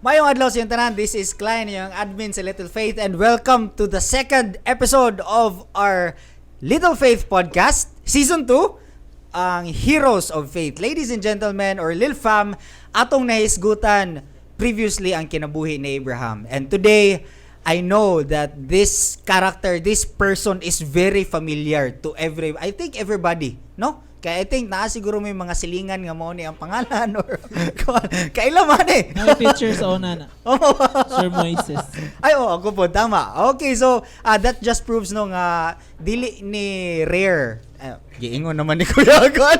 Maayong adlaw sa inyong tanan. This is Klein, yung admin sa Little Faith, and welcome to the second episode of our Little Faith Podcast, Season 2, ang Heroes of Faith. Ladies and gentlemen, or Lil Fam, atong nahisgutan previously ang kinabuhi ni Abraham. And today, I know that this character, this person is very familiar to every, I think, everybody, no? Kaya I think naa siguro may mga silingan nga mao ni ang pangalan or kaila man eh. Mga teacher sa una na. Sir Moises. Ay, oo, ako po, tama. Okay, so that just proves, no, nga dili ni rare. Giingon naman ni Kuya Agon.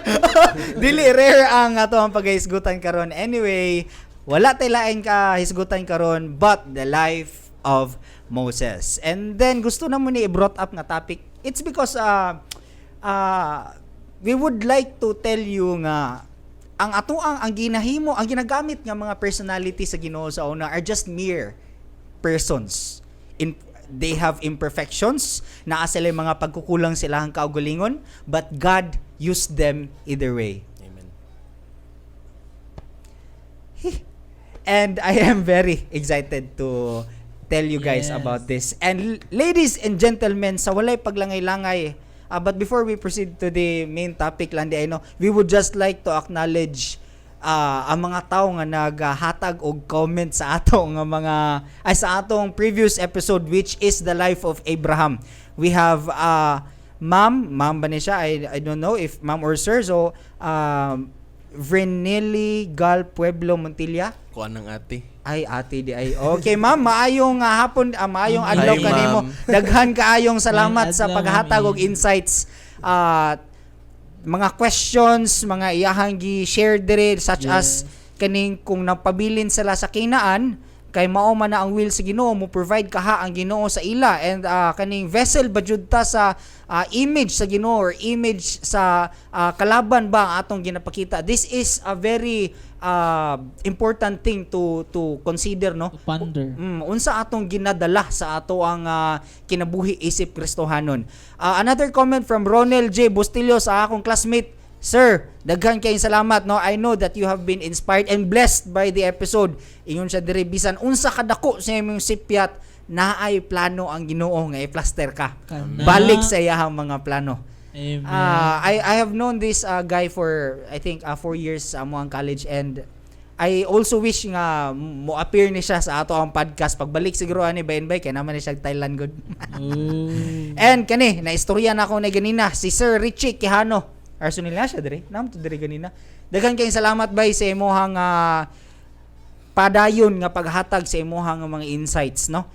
Dili rare ang ato ang paghisgutan karon. Anyway, wala tay lain ka hisgutan karon but the life of Moses. And then gusto na mo ni i-brought up nga topic. It's because we would like to tell you nga ang ato ang ginahimo, ang ginagamit nga mga personality sa Ginoo sa una are just mere persons. They have imperfections, naa sila mga pagkukulang sila ang kaugalingon, but God used them either way. Amen. And I am very excited to tell you guys about this. And ladies and gentlemen, sa walay paglangay-langay, but before we proceed to the main topic lang di ay, no, we would just like to acknowledge ang mga tao nga naghatag og comment sa ato nga mga ay sa atong previous episode, which is the life of Abraham. We have ma'am, ma'am ba ni siya? I don't know if ma'am or sir. So Vreneli Gal Pueblo Montilla. Kuan ng ate. Ay, ate di ay. Okay, ma'am, maayong hapon, maayong adlaw Hi, kanimo. Ma'am. Daghan kaayong salamat Maayong sa adlaw, paghatag ma'am. Og insights. Mga questions, mga iyahang gi-share dire such as kaning kung napabilin sila sa Canaan kay mao man na ang will sa Ginoo, mo provide kaha ang Ginoo sa ila, and kaning vessel ba jud ta sa image sa Ginoo or image sa kalaban ba ang atong ginapakita. This is a very important thing to consider, no? To ponder. Unsa atong ginadala sa ato ang kinabuhi isip Kristohanon. Another comment from Ronel J. Bustillo, sa akong classmate. "Sir, daghan kayong salamat, no. I know that you have been inspired and blessed by the episode." Ingon siya diri, "Bisan unsa kadako sa imong sipyat, naay plano ang Ginoo nga i-plaster ka." Kana. Balik sa iyahang mga plano. Amen. I have known this guy for, I think, 4 years sa among college, and I also wish nga mo appear ni siya sa ato ang podcast pagbalik siguro ani by and by kay naman ni siya Thailand good. Oh. And kani na istorya na ako na ganina si Sir Richie Quijano. Arso nila siya dire. Nam to dire ganina. Daghan kayong salamat bay sa imuhang padayon nga paghatag sa imuhang mga insights, no.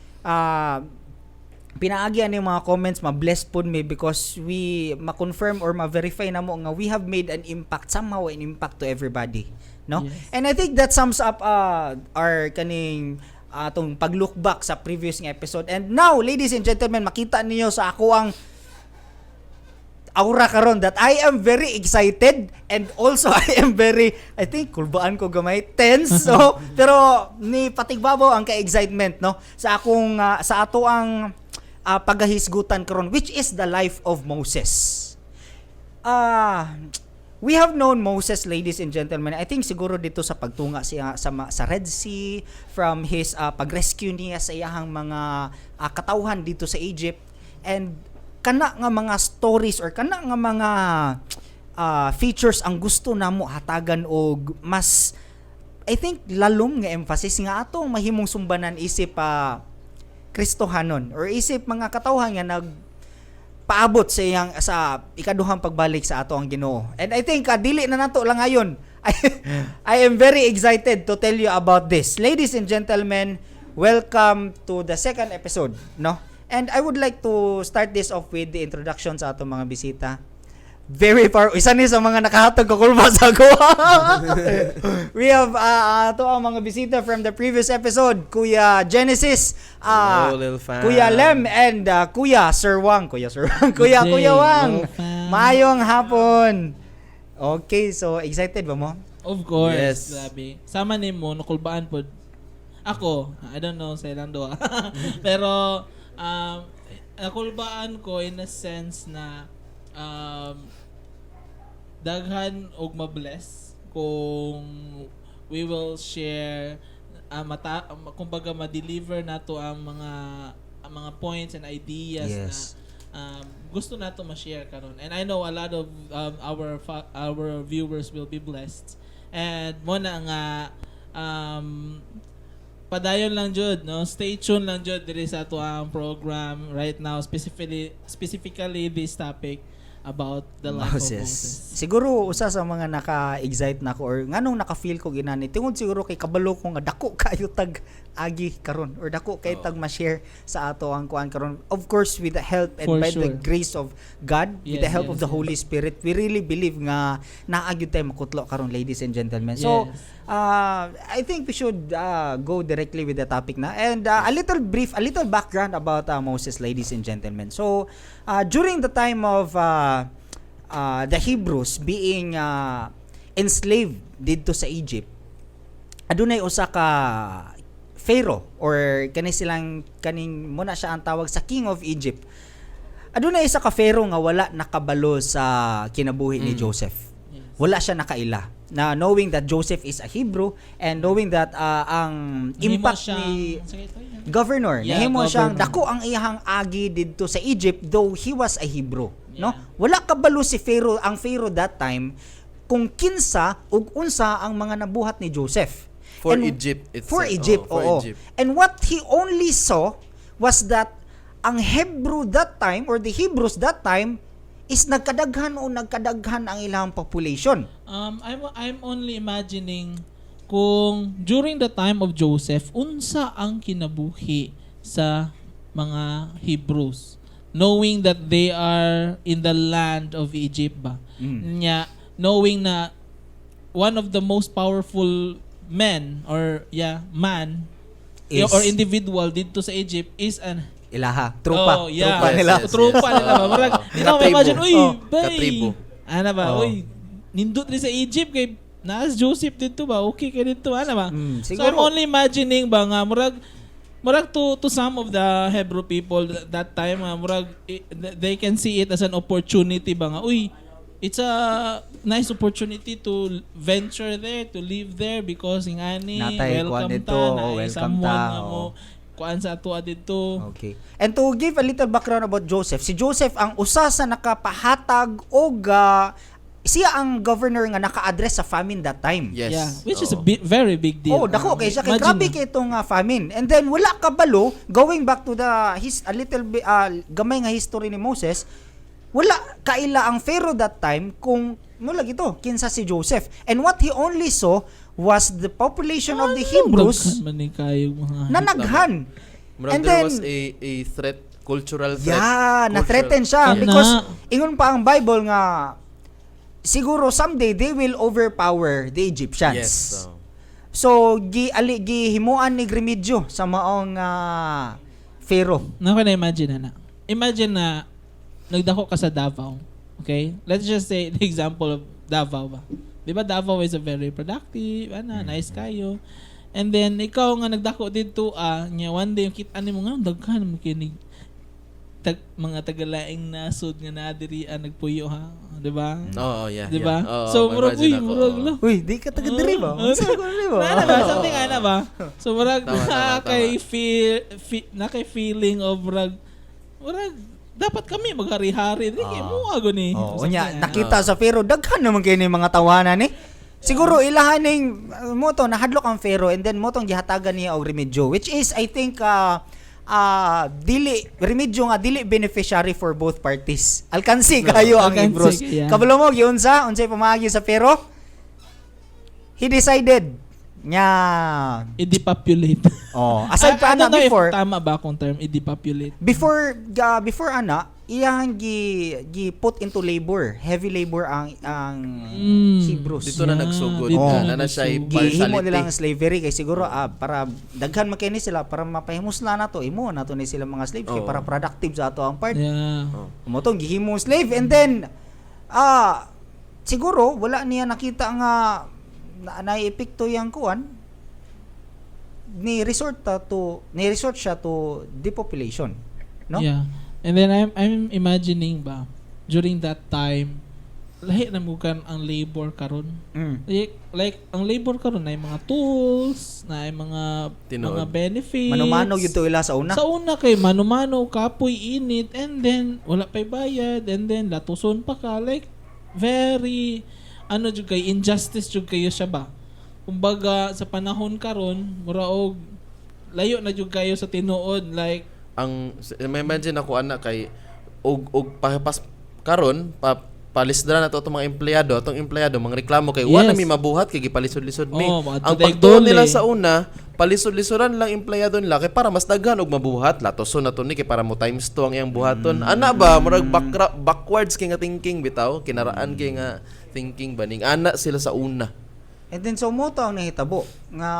Pinaagi ani mga comments, ma-bless pod me because we ma-confirm or ma-verify na mo nga we have made an impact somehow, an impact to everybody, no? Yes. And I think that sums up our kaning atong pag-look back sa previous nga episode. And now, ladies and gentlemen, makita niyo sa ako ang aura karon that I am very excited and also I am very, I think, kulbaan ko gamay, tense. So pero ni patigbabaw ang ka-excitement, no, sa akong sa ato ang pagahisgutan karon, which is the life of Moses. We have known Moses, ladies and gentlemen. I think siguro dito sa pagtunga siya sa Red Sea, from his pag-rescue niya sa iyahang mga katawhan dito sa Egypt, and kana nga mga stories or kana nga mga features ang gusto namo hatagan og mas, I think, lalom nga emphasis nga atong mahimong sumbanan isip pa Kristohanon or isip mga katawhan nga nag paabot sa iyang sa ikaduhang pagbalik sa ato ang Ginoo. And I think dili na nato lang ngayon. I am very excited to tell you about this. Ladies and gentlemen, welcome to the second episode, no? And I would like to start this off with the introduction sa atong mga bisita. Very far, isa ni sa mga nakahatag kakulba sa ako. We have ato ang mga bisita from the previous episode, Kuya Genesis, Hello, Lil Fam. Kuya Lem, and Kuya Sir Wang. Kuya Sir Wang. Kuya, Good day, Kuya Wang. Lil Fam. Maayong hapon. Okay, so excited ba mo? Of course. Yes. Grabe. Sama ni mo, nakulbaan po. Ako, I don't know sa ilang duha. Pero, nakulbaan ko in a sense na daghan og mabless kung we will share mata kumbaga ma-deliver nato ang mga points and ideas na gusto nato ma-share karon. And I know a lot of our viewers will be blessed. And mo na nga padayon lang jud, no? Stay tuned lang jud diri sa ato ang program right now, specifically this topic about the life of Moses. Moses. Siguro usa sa mga naka-excite nako or nganong naka-feel ko ginani tungod siguro kay kabalo ko nga dako kayo tag agi karon or dako kay tag ma-share sa ato ang kuan karon. Of course, with the help and For by the grace of God, with the help of the Holy Spirit, we really believe nga naa gyud tay makutlo karon, ladies and gentlemen. So, I think we should go directly with the topic na. And a little brief, a little background about Moses, ladies and gentlemen. So, during the time of the Hebrews being enslaved didto sa Egypt, adunay usa ka Pharaoh or kani silang kaning muna siya ang tawag sa King of Egypt. Adunay isa ka Pharaoh nga wala nakabalo sa kinabuhi ni Joseph. Wala siya nakaila na knowing that Joseph is a Hebrew and knowing that ang Nahimo impact ni sige, ito yan. Governor, nahimo siyang governor. dako ang iyang agi didto sa Egypt though he was a Hebrew, no? Wala kabalo si Pharaoh, ang Pharaoh that time, kung kinsa ug unsa ang mga nabuhat ni Joseph. For And Egypt itself. For Egypt, Oo, for oo. Egypt. And what he only saw was that ang Hebrew that time or the Hebrews that time is nagkadaghan o nagkadaghan ang ilang population. I'm only imagining kung during the time of Joseph, unsa ang kinabuhi sa mga Hebrews knowing that they are in the land of Egypt ba? Nya knowing na one of the most powerful men or, yeah, man or individual didto sa Egypt is an Ilaha, trupa, Oh, yeah. trupa nila. Trupa nila ba? Murag, di na Katribo. imagine, uy, bay. Katribo. Ana ba, uy, nindot rin sa Egypt kay naas Joseph dito ba? Okay kay dito, ana ba? So I'm Siguro. only imagining ba nga murag to some of the Hebrew people that time nga murag they can see it as an opportunity ba nga, uy, it's a nice opportunity to venture there, to live there because ingani Natay kuan welcome dito, ta, oh, naay welcome someone ta, nga oh. mo kuan sa ato dito. Okay. And to give a little background about Joseph, si Joseph ang usa sa nakapahatag og siya ang governor nga naka-address sa famine that time. Yeah, which is a Oo. very big deal. Oh, dako kay siya kay Imagine grabe na. kay itong famine. And then wala kabalo, going back to the his a little bit gamay nga history ni Moses, wala kaila ang Pharaoh that time kung mula gito kinsa si Joseph. And what he only saw was the population of the Hebrews Daghan man ni kayo mga na naghan. Murag And there then was a threat, cultural threat. Yeah, na-threaten siya Kana. because ingon pa ang Bible nga siguro someday they will overpower the Egyptians. So gi ali gihimuan ni remedyo sa maong Pharaoh. Na ko na imagine na. Imagine na nagdako ka sa Davao. Okay? Let's just say the example of Davao ba. Di ba Davao is a very productive, ana, nice kayo. And then ikaw nga nagdako didto nya one day kita nimo nga daghan mo kinig mga tagalaing nasod nga naa diri nagpuyo ha, di ba? Oo, yeah. Di ba? Yeah. Oo, So murag ma-imagine uy, ako, murag oo. lo. Uy, di ka taga diri ba? Oo. Unsa ko diri ba? Ana ba something ana ba? So murag Tama, na kay feel na kay feeling of murag dapat kami maghari-hari di kay mo ago ni. Oh, Something unya ana. nakita sa Pharaoh daghan naman kay ni mga tawanan ni. Siguro ilahan ning mo to nahadlok ang Pharaoh and then mo tong gihatagan niya og remedyo, which is I think dili remedyo nga dili beneficiary for both parties. Alkansi kayo ang Alkansi, Hebrews. yeah. Kabalo mo giunsa unsay pamaagi sa Pharaoh? He decided nga I-depopulate. Oh, aside pa I ana don't know if before tama ba akong term, i-depopulate. before ana iyang gi gi put into labor, heavy labor ang Hebrews. Dito na nagsugod. Dito Oh. Na na siya nagsugod. Gihimo partiality. nila ang slavery kay siguro para daghan man kini sila para mapahimusla nato imo nato ni sila mga slaves kay para productive sa ato ang part. Mo tong gihimo slave and then siguro wala niya nakita nga na, naepekto yang kuan ni resort ta to ni resort siya to depopulation, no? Yeah. And then I'm imagining ba during that time Lahi na mo kan ang labor karon. Like ang labor karon na mga tools, na mga Tinuod. mga benefits. Manumano gyud to ila sa una. Sa una kay mano-mano, kapoy, init, and then wala pa'y bayad, and then latuson pa ka. Like, very, ano jud kay, injustice jud kayo siya ba? Kumbaga, sa panahon karon, mura og layo na jud kayo sa tinuod. Like, Ang may imagine ako ana kay og papas karon pa palisdra na to atong mga empleyado, atong empleyado mga reklamo kay wala mi mabuhat kay gipalisod-lisod mi. Oh, mga Ang today pagtuon nila dole. sa una, palisod-lisoran lang empleyado nila kay para mas daghan og mabuhat, latoson na to ni kay para mo times 2 ang iyang buhaton. Ana ba murag backwards kay nga thinking bitaw, kinaraan kay nga thinking ba ning ana sila sa una. And then so mo to ang nahitabo nga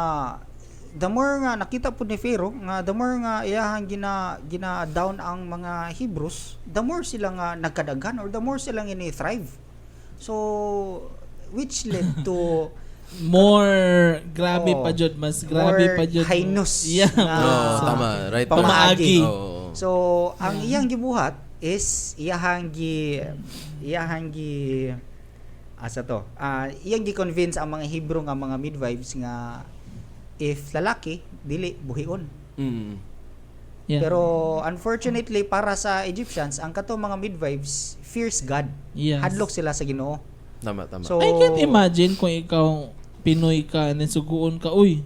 the more nga nakita pud ni Pharaoh nga the more nga iyahang gina gina down ang mga Hebrews, the more sila nga nagkadaghan or the more sila nga ini-thrive. So which led to more grabe Oh, pa jud, mas grabe more pa jud. heinous na Oh, tama, right. pamaagi. Pamaagi. Oo. So, ang iyang gibuhat is iyahang gi asa to? Ah, iyang gi-convince ang mga Hebrew nga mga midwives nga if lalaki dili buhion. Pero unfortunately para sa Egyptians, ang kato mga midwives fears God. Hadlok sila sa Ginoo. Tama, tama. So I can't imagine kung ikaw Pinoy ka and then suguon ka, uy,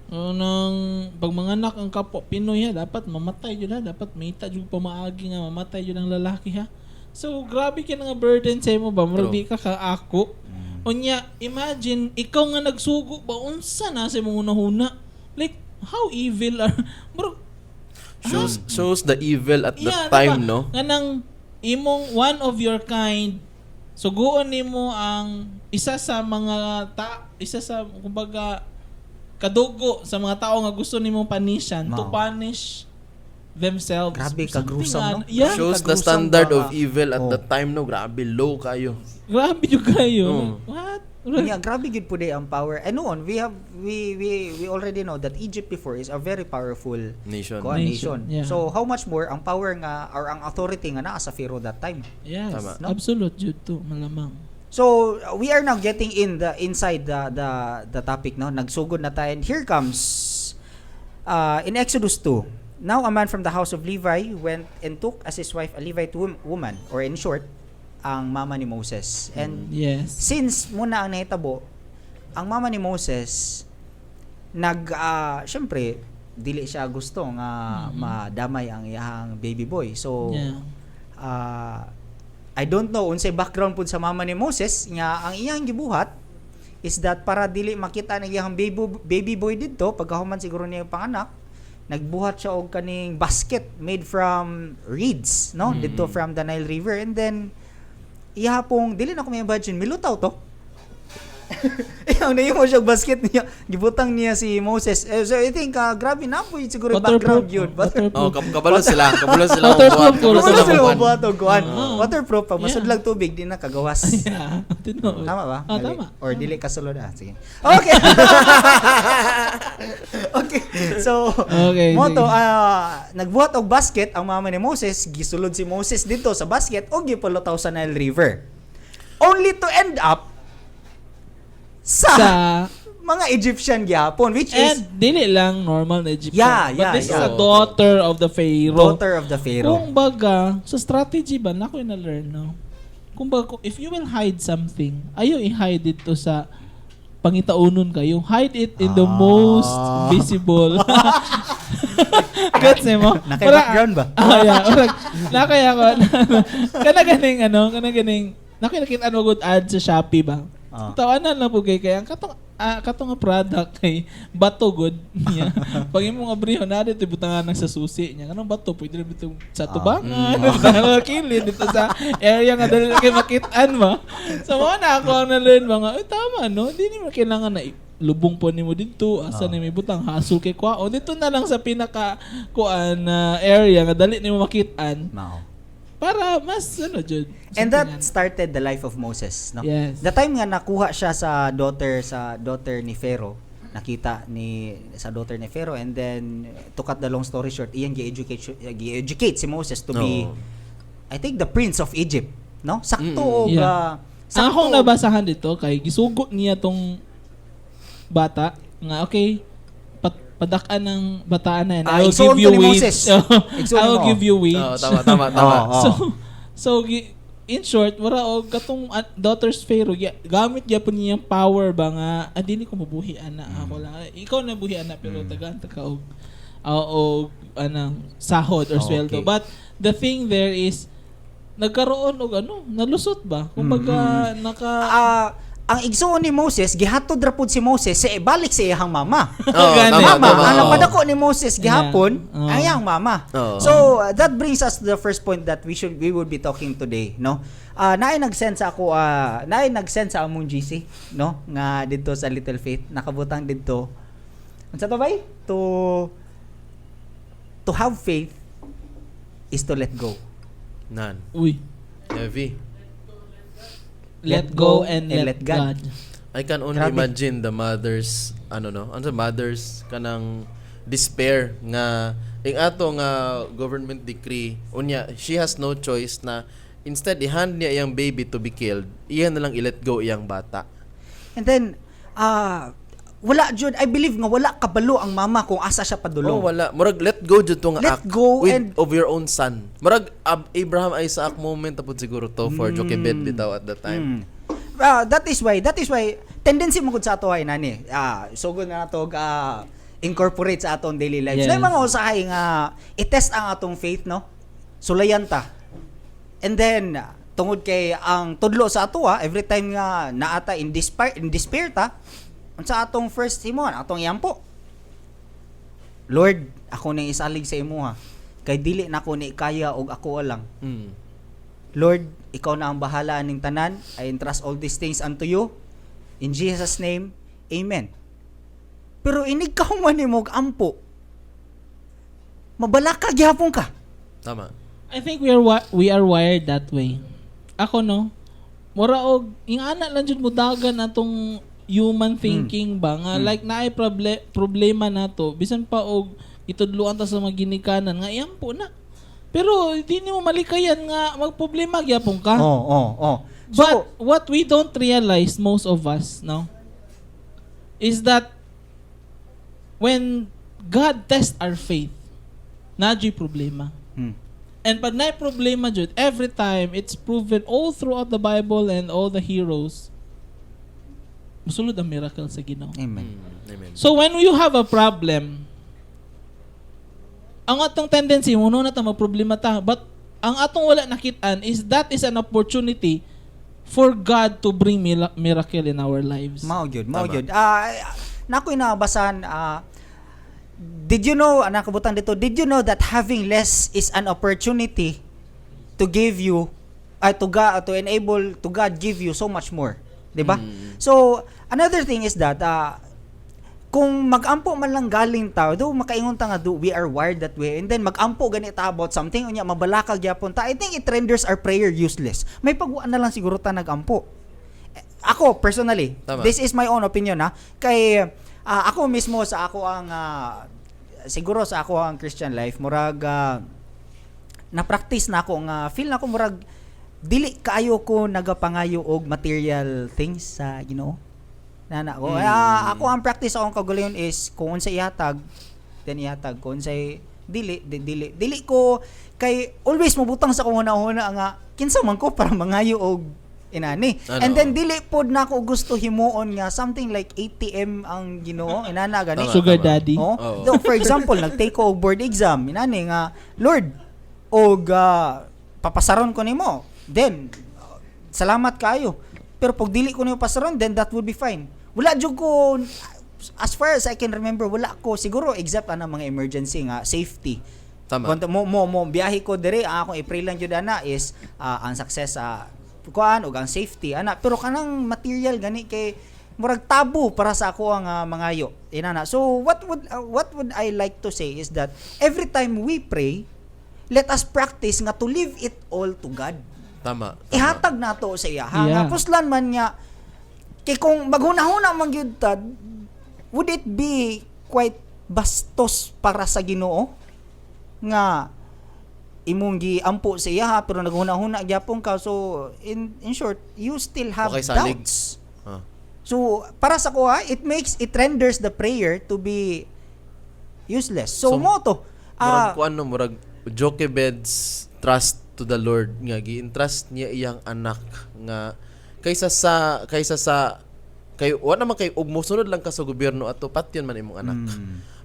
nang pag manganak ang kapwa Pinoy ha, dapat mamatay yun ha, dapat mahita jud pamaagi nga mamatay yun ang lalaki ha. So grabe ka nga burden sa imo ba, murag True. di ka kaako. Unya, imagine ikaw nga nagsugo ba, unsa na sa imong hunahuna? Like how evil are murag Shows shows the evil at the Yeah, time, diba? no? Nga nang imong one of your kind, suguon nimo ang isa sa mga ta isa sa kumbaga kadugo sa mga tao nga gusto nimong punishan to Mao. punish themselves. Grabe, Something ka-gruesome, no? Yeah. Shows the Ka-gruesome standard ba? of evil at Oh. the time, no? Grabe, low kayo. Grabe jud kayo. Oo. What? Yeah, grabe gyud pud ang power. And noon, we have we already know that Egypt before is a very powerful Nation. kuan, Nation, nation. yeah. So how much more ang power nga or ang authority nga naa sa Pharaoh that time. Yes. Tama. No? Absolute jud to malamang. So we are now getting in the inside the topic, no. Nagsugod na tayo and here comes in Exodus 2. Now a man from the house of Levi went and took as his wife a Levite woman, or in short, ang mama ni Moses. And since muna ang nahitabo, ang mama ni Moses nag syempre dili siya gusto nga madamay ang iyahang baby boy. So I don't know unsay background pud sa mama ni Moses nga ang iyang gibuhat is that para dili makita ng iyang baby boy didto pagkahuman siguro niya yung panganak, nagbuhat siya og kaning basket made from reeds, no, didto from the Nile River, and then iya pong dili na ko may imagine milutaw to. Iyang nahimo siya og basket niya, gibutang niya si Moses. Eh, so I think grabe na po yun siguro yung Waterproof. background yun. Waterproof. Oh, kabalo sila. Kabalo sila. Waterproof mabuhat. Kabalo Kabalo sila sila mabuhat. mabuhat og kuan. Oo. Waterproof pag masudlag tubig di na kagawas. Yeah. Tinuod. Tama ba? Ah, Mali. tama. Or dili kasulod ah. Sige. Okay. Okay. So, Okay, mo to sige. Nagbuhat og basket ang mama ni Moses, gisulod si Moses dito sa basket og gipalutaw sa Nile River. Only to end up sa, Sa mga Egyptian gyapon, which is And dili lang normal na Egyptian. Yeah, But this is a yeah. daughter of the Pharaoh. daughter of the Pharaoh. Kung baga, sa strategy ba, na ako na-learn, no? Kung baga, if you will hide something, ayo i-hide it to sa pangitaunon kayo. Hide it in the most visible. Gets mo? Naka background ba? Ah, yeah. Murag, nakaya ko. Kana ganing, ano, kana ganing, nakita mo good ad sa Shopee ba? Ah. Tawanan lang po kay kaya ang katong nga product kay bato good niya. Pag imong abriho na dito butangan ng sa susi niya. Kanang bato pwede na dito sa tubangan, sa kilid dito sa area nga dali kay makitaan ba. So mo na ako ang na-learn mga, eh, tama no, di nimo kailangan na lubong po nimo didto asa ni may butang hasol kay kwaon dito na lang sa pinaka kuan na area nga dali nimo makitaan Mao. para mas ano jud. And that started the life of Moses, no? Yes. The time nga nakuha siya sa daughter ni Pharaoh, nakita ni sa daughter ni Pharaoh, and then to cut the long story short, iyang gi-educate si Moses to be Oo. I think the prince of Egypt, no? Sakto Mm. og Ang akong nabasahan dito kay gisugo niya tong bata nga, okay, padak-an ng bataan na yan. Ah, I will igsuon give you to ni wage. Moses. Igsuon I will mo. give you wage. Oo, tama, tama, tama. Oo. So, in short, wala og katong daughters Pharaoh, gamit gyapon niya yung power ba nga, ah, dili ko mabuhi ana, ako lang. Ikaw na buhi ana, pero tagaan ta ka og anang sahod or sweldo. But the thing there is nagkaroon og ano, nalusot ba? Kumbaga naka Ah, ang igsuon ni Moses, gihatod ra pud si Moses sa ibalik sa iyang mama. Oo, Gani. tama, Mama, tama. ang Oo. napadako ni Moses gihapon, ang iyang mama. So, that brings us to the first point that we would be talking today, no? Naay nag-send sa ako, naay nag-send sa among GC, no? Nga didto sa Little Faith, nakabutang didto. Unsa to bay? To have faith is to let go. Nan. Uy, Heavy. Let go and let God. I can only Grabe. Imagine the mother's ano, no, ano sa mother's kanang despair nga ing ato nga government decree unya she has no choice na instead i-hand niya iyang baby to be killed, iya na lang i-let go iyang bata. And then wala jud, I believe nga wala kabalo ang mama kung asa siya padulong. Oh, wala. Murag let go jud to nga Let act go with, and of your own son. Murag Abraham Isaac moment tapos siguro to for Jochebed bitaw at that time. That is why tendency mo gud sa ato ay nani. Sugod na nato incorporate sa atong daily lives. Na mga usahay nga i-test ang atong faith, no? Sulayan ta. And then tungod kay ang tudlo sa ato, every time nga naata in despair ta, unsa atong first himuon? Atong iampo. "Lord, ako nang isalig sa imuha. Kay dili na ko ni kaya og ako lang. Lord, ikaw na ang bahala aning tanan. I entrust all these things unto you. In Jesus' name, amen." Pero inig ka man nimo og ampo, mabalaka gyapon ka. Tama. I think we are wired that way. Ako, no, mura og ing ana lang jud mudagan atong human thinking ba nga like naay problema nato bisan pa og itudluan ta sa mga ginikanan nga iyampo na. Pero di nimo malikayan nga magproblema gyapon ka. Oo. But So, what we don't realize, most of us, no, is that when God tests our faith, naa problema. And pag naay problema jud, every time it's proven all throughout the Bible and all the heroes, musulod ang miracle sa Ginoo. Amen. Amen. So when you have a problem, ang atong tendency, muno na ta problema ta. But ang atong wala nakitaan is that is an opportunity for God to bring miracle in our lives. Mao gyud, mao Tama. gyud. Nakoy nabasahan, did you know, nakabutang dito, did you know that having less is an opportunity to give you to God, to enable to God give you so much more, 'di ba? Mm. So, another thing is that kung magampo man lang galing ta, do makaingon ta nga do we are wired that way, and then magampo gani ta about something, unya mabalakag gyapon ta, I think it renders our prayer useless. May pagwaan na lang siguro ta nagampo. Eh, ako personally, Tama. this is my own opinion ha, kay ako mismo sa ako ang siguro sa ako ang Christian life, murag na practice na ako nga feel na ako murag dili kaayo ko nagapangayo og material things sa Ginoo. Nana ko. Ako ang practice akong kaugalingon is kung unsa ihatag, then ihatag. Kung unsay dili, di, dili. Dili ko kay always mabutang sa akong huna-huna nga kinsa man ko para mangayo og inani. Ano? And then dili pod na ako gusto himuon nga something like ATM ang Ginoo, inana gani. Tama. Sugar daddy. Oh. Oo. So, for example, nag-take ko og board exam, inani nga, "Lord, og papasaron ko nimo." Then salamat kaayo. Pero pag dili ko nimo pasaron, then that would be fine. Wala jud ko, as far as I can remember, wala ko siguro except ana mga emergency nga safety. Tama. Kung mo biyahe ko dire, ang akong i-pray lang jud ana is ang success sa kuan ug ang safety ana, pero kanang material gani kay murag tabu para sa ako ang mangayo inana. So what would I like to say is that every time we pray, let us practice nga to leave it all to God. Tama. Ihatag nato sa iya ha, nga puslan man nga kay kung maghunahuna man gyud ta, would it be quite bastos para sa Ginoo nga Imong giampo sa iya pero naghuna-huna gyapon ka, so in short, you still have Okay, salig. Doubts. Ah. So para sa kuha, it renders the prayer to be useless. So, So, mo to. Murag kuan no, murag Jochebed's trust to the Lord nga gi-entrust niya iyang anak nga kaysa sa kay wa naman kay og mosunod lang ka sa gobyerno ato, patyon man imong anak.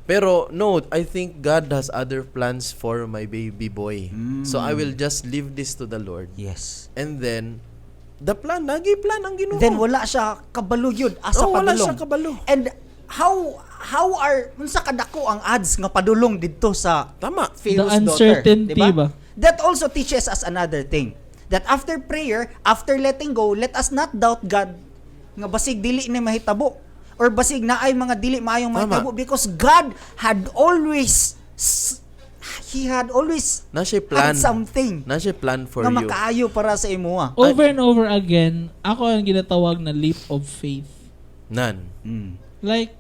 Pero no, I think God has other plans for my baby boy. So I will just leave this to the Lord. And then the plan, nagi plan ang Ginoo. Then wala siya kabalo yun asa Oh, wala padulong. siya kabalo. And how are unsa kadako ang odds nga padulong didto sa Tama. Pharaoh's The daughter, uncertainty diba? ba? That also teaches us another thing. That after prayer, after letting go, let us not doubt God nga basig dili ni mahitabo or basig naay mga dili maayong Tama. mahitabo because God had always he had always Na siya plan. had something Na siya plan for nga you. makaayo para sa imuha. Over and over again, ako ang ginatawag na leap of faith. Nan. Like,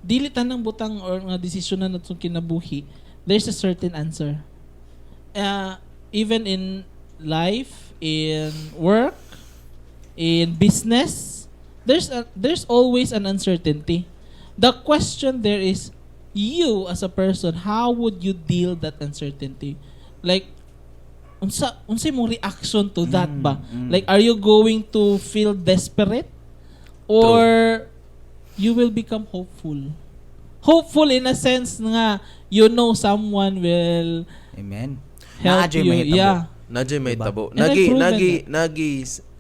dili tanang butang or nga desisyon na natong kinabuhi, there's a certain answer. Even in life, in work, in business, there's always an uncertainty. The question there is, you as a person, how would you deal that uncertainty? Like, unsa imong reaction to that ba? Like, are you going to feel desperate or you will become hopeful? Hopeful in a sense nga you know someone will Amen. help Naa jud you. mahitabo. Yeah. Nadjay may Diba? tabo. And I've Nagi proven nagi nagi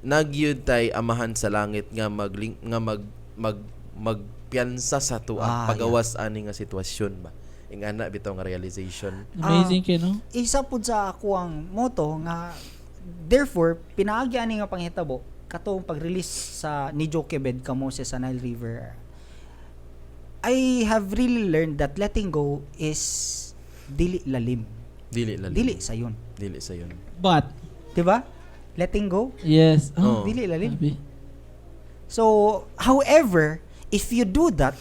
nagyud tay Amahan sa langit nga magling nga mag mag magpiyansa sa tuwa pagawas ani nga sitwasyon ba. Ingana bitaw nga realization. Amazing kay, no? Isa pud sa ako ang motto nga therefore pinaagi ani nga panghitabo katong pag-release sa ni Jochebed ka Moses sa Nile River, I have really learned that letting go is dili lalim. Dili lalim. Dili sayon. Dili sayon. But Di ba? Letting go, yes. Oh. Oh, dili lalim. grabe. So, however, if you do that,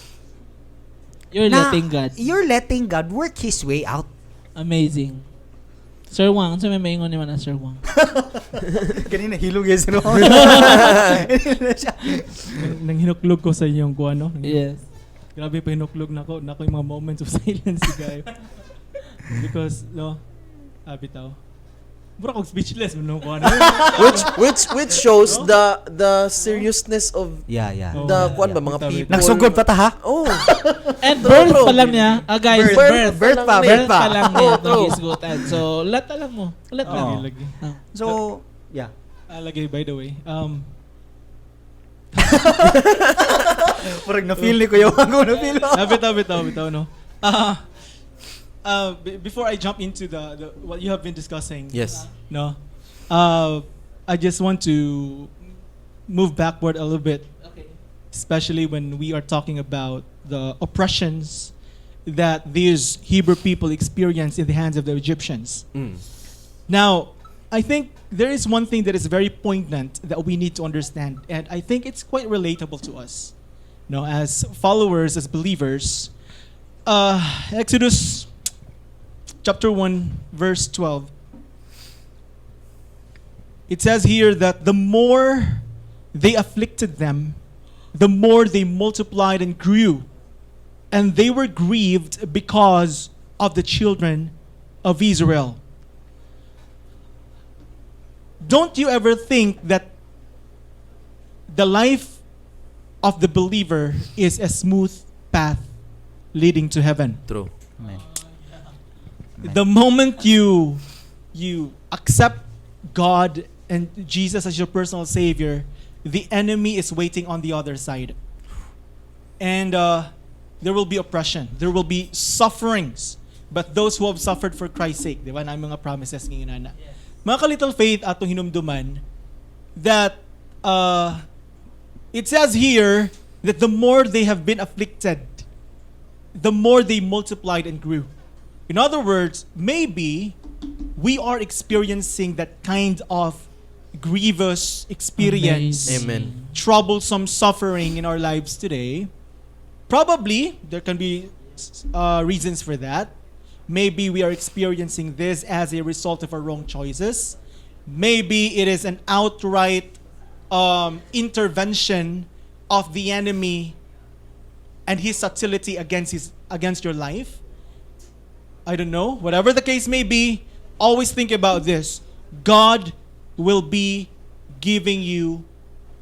You're letting God. you're letting God work His way out. Amazing. Sir Wang, unsa may maingon ni man na Sir Wang? Ganina hilog yes, no? Nang hinuklog ko sa inyong kuan, no? Yes. Grabe pa hinuklog nako, nako yung mga moments of silence kayo. Because no, bitaw. Mura kog speechless man no kuan. Which shows the seriousness of Yeah. Oh. the kuan ba, mga Bitaw, people. Nagsugod pa ta, ha? Oh. And True, birth true. pa lang niya. Ah, guys, Birth. birth. Birth pa, lang birth Birth pa. pa lang niya. Oh, true. Nag-isgutan. So, lata lang mo. Lat lang. Oh. Lagi, lagi. Ah. So, yeah. Ah, lagi, by the way. Parang na-feel ni Kuya Wang, na-feel. Ah, bitaw, bitaw, bitaw, no. Ah, before I jump into the what you have been discussing, no, I just want to move backward a little bit, especially when we are talking about the oppressions that these Hebrew people experienced in the hands of the Egyptians. Now, I think there is one thing that is very poignant that we need to understand, and I think it's quite relatable to us. No, as followers, as believers, Exodus chapter 1, verse 12. It says here that the more they afflicted them, the more they multiplied and grew. And they were grieved because of the children of Israel. Don't you ever think that the life of the believer is a smooth path leading to heaven? True. Amen. The moment you accept God and Jesus as your personal savior, the enemy is waiting on the other side. And there will be oppression, there will be sufferings. But those who have suffered for Christ's sake, di ba? Na mga promises ngayon na. Mga ka-little faith, atong hinumduman that it says here that the more they have been afflicted, the more they multiplied and grew. In other words, maybe we are experiencing that kind of grievous experience, Amazing. Amen. Troublesome suffering in our lives today. Probably there can be reasons for that. Maybe we are experiencing this as a result of our wrong choices. Maybe it is an outright intervention of the enemy and his subtlety against your life. I don't know. Whatever the case may be, always think about this. God will be giving you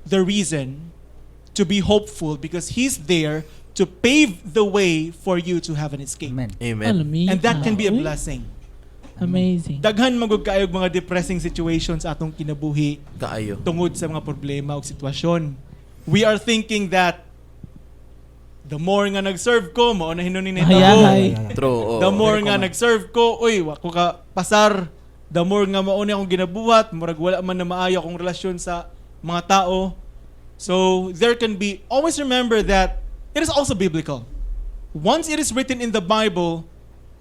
the reason to be hopeful because he's there to pave the way for you to have an escape. Amen. Amen. Alam mo, And that can be a uy, blessing. Amazing. Daghan man gud kaayog mga depressing situations atong kinabuhi Kaayo. Tungod sa mga problema o sitwasyon. We are thinking that the more nga nag-serve ko, mao na hinuon ni Hayahay. Yeah. True. Oo. The more Very nga common. nag-serve ko, uy, wa ko ka pasar. The more nga mao ni akong ginabuhat, murag wala man na maayo akong relasyon sa mga tao. So there can be, always remember that it is also biblical. Once it is written in the Bible,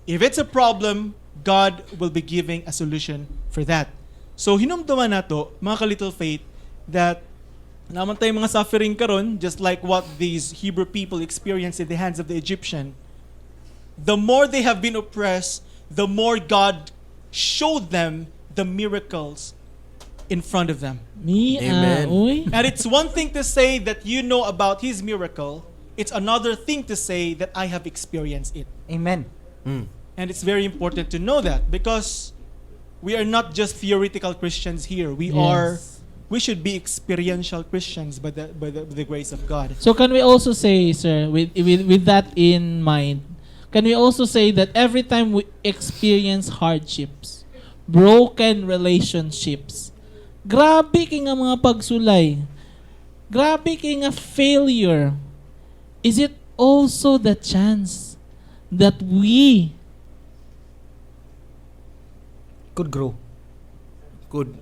if it's a problem, God will be giving a solution for that. So hinumduman nato, mga ka-little faith, that naa man tay mga suffering karon, just like what these Hebrew people experienced in the hands of the Egyptian. The more they have been oppressed, the more God showed them the miracles in front of them. Mi, Amen. ah, uy. And it's one thing to say that you know about his miracle, it's another thing to say that I have experienced it. Amen. And it's very important to know that because we are not just theoretical Christians here. We are we should be experiential Christians by the grace of God. So can we also say, sir, with that in mind, can we also say that every time we experience hardships, broken relationships, grabe kay nga mga pagsulay, grabe kay nga failure, is it also the chance that we Could grow. Could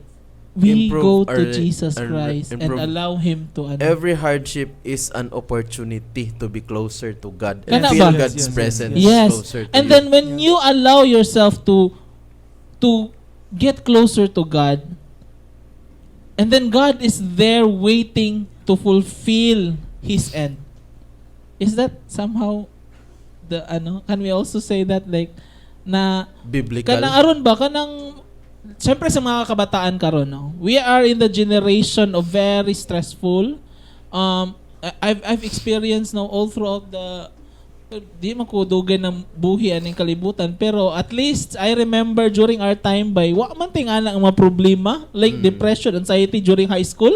we improve go to Jesus Christ and improve. Allow Him to ano? Every hardship is an opportunity to be closer to God and Kana feel ba? God's Yes. presence closer to And you. then when you allow yourself to get closer to God, and then God is there waiting to fulfill his end. Is that somehow the ano? Can we also say that, like, na Biblical. Kanang aron ba, kanang siyempre sa mga kabataan karon, no, we are in the generation of very stressful. I've experienced, no, all throughout the, di man ko dugay ng buhi aning kalibutan, pero at least I remember during our time by wa man ting ana ang mga problema like depression, anxiety during high school.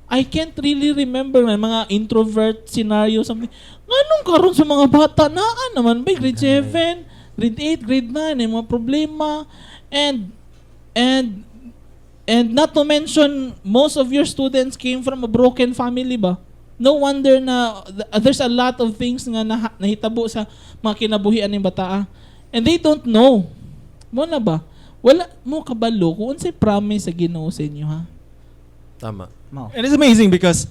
I can't really remember man mga introvert scenario, something. Nganong karon sa mga bata naa naman ba grade 7, grade 8, grade 9 ay mga problema, and not to mention most of your students came from a broken family ba? No wonder na there's a lot of things nga nahitabo sa mga kinabuhian ng bataa and they don't know mo na ba, wala mo kabalo kung unsay promise sa Ginoo sa inyo, ha. Tama. Mao. And it's amazing because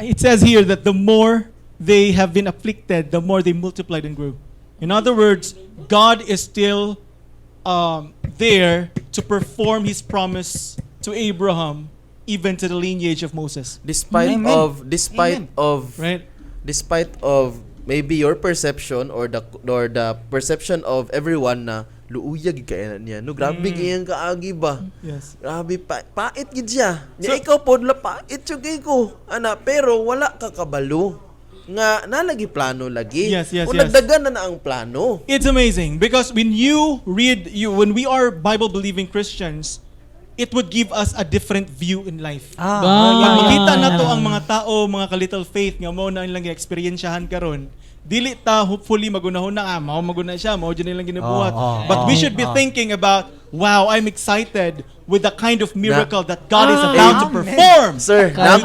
it says here that the more they have been afflicted, the more they multiplied and grew. In other words, God is still there to perform His promise to Abraham, even to the lineage of Moses. Despite Amen. Of despite Amen. Of Right? Despite of maybe your perception or the perception of everyone na luuya gid kay na niya, no, grabe kay ang kaagi ba. Grabe pa, pait gid siya. Nya ikaw pod la pait jud kay ko ana, pero wala ka kabalo nga nalagi plano lagi. Kung nagdagan na na ang plano. It's amazing because when you read you when we are Bible believing Christians, it would give us a different view in life. Ba. Pag makita na to ang mga tao, mga ka-little faith, nga mao na ilang eksperyensyahan karon, dili ta hopefully magunahon na, ah, mao maguna siya, mao dyan ilang ginabuhat. But we should be thinking about, "Wow, I'm excited with the kind of miracle that God is about to Amen. perform." Sir, Kaya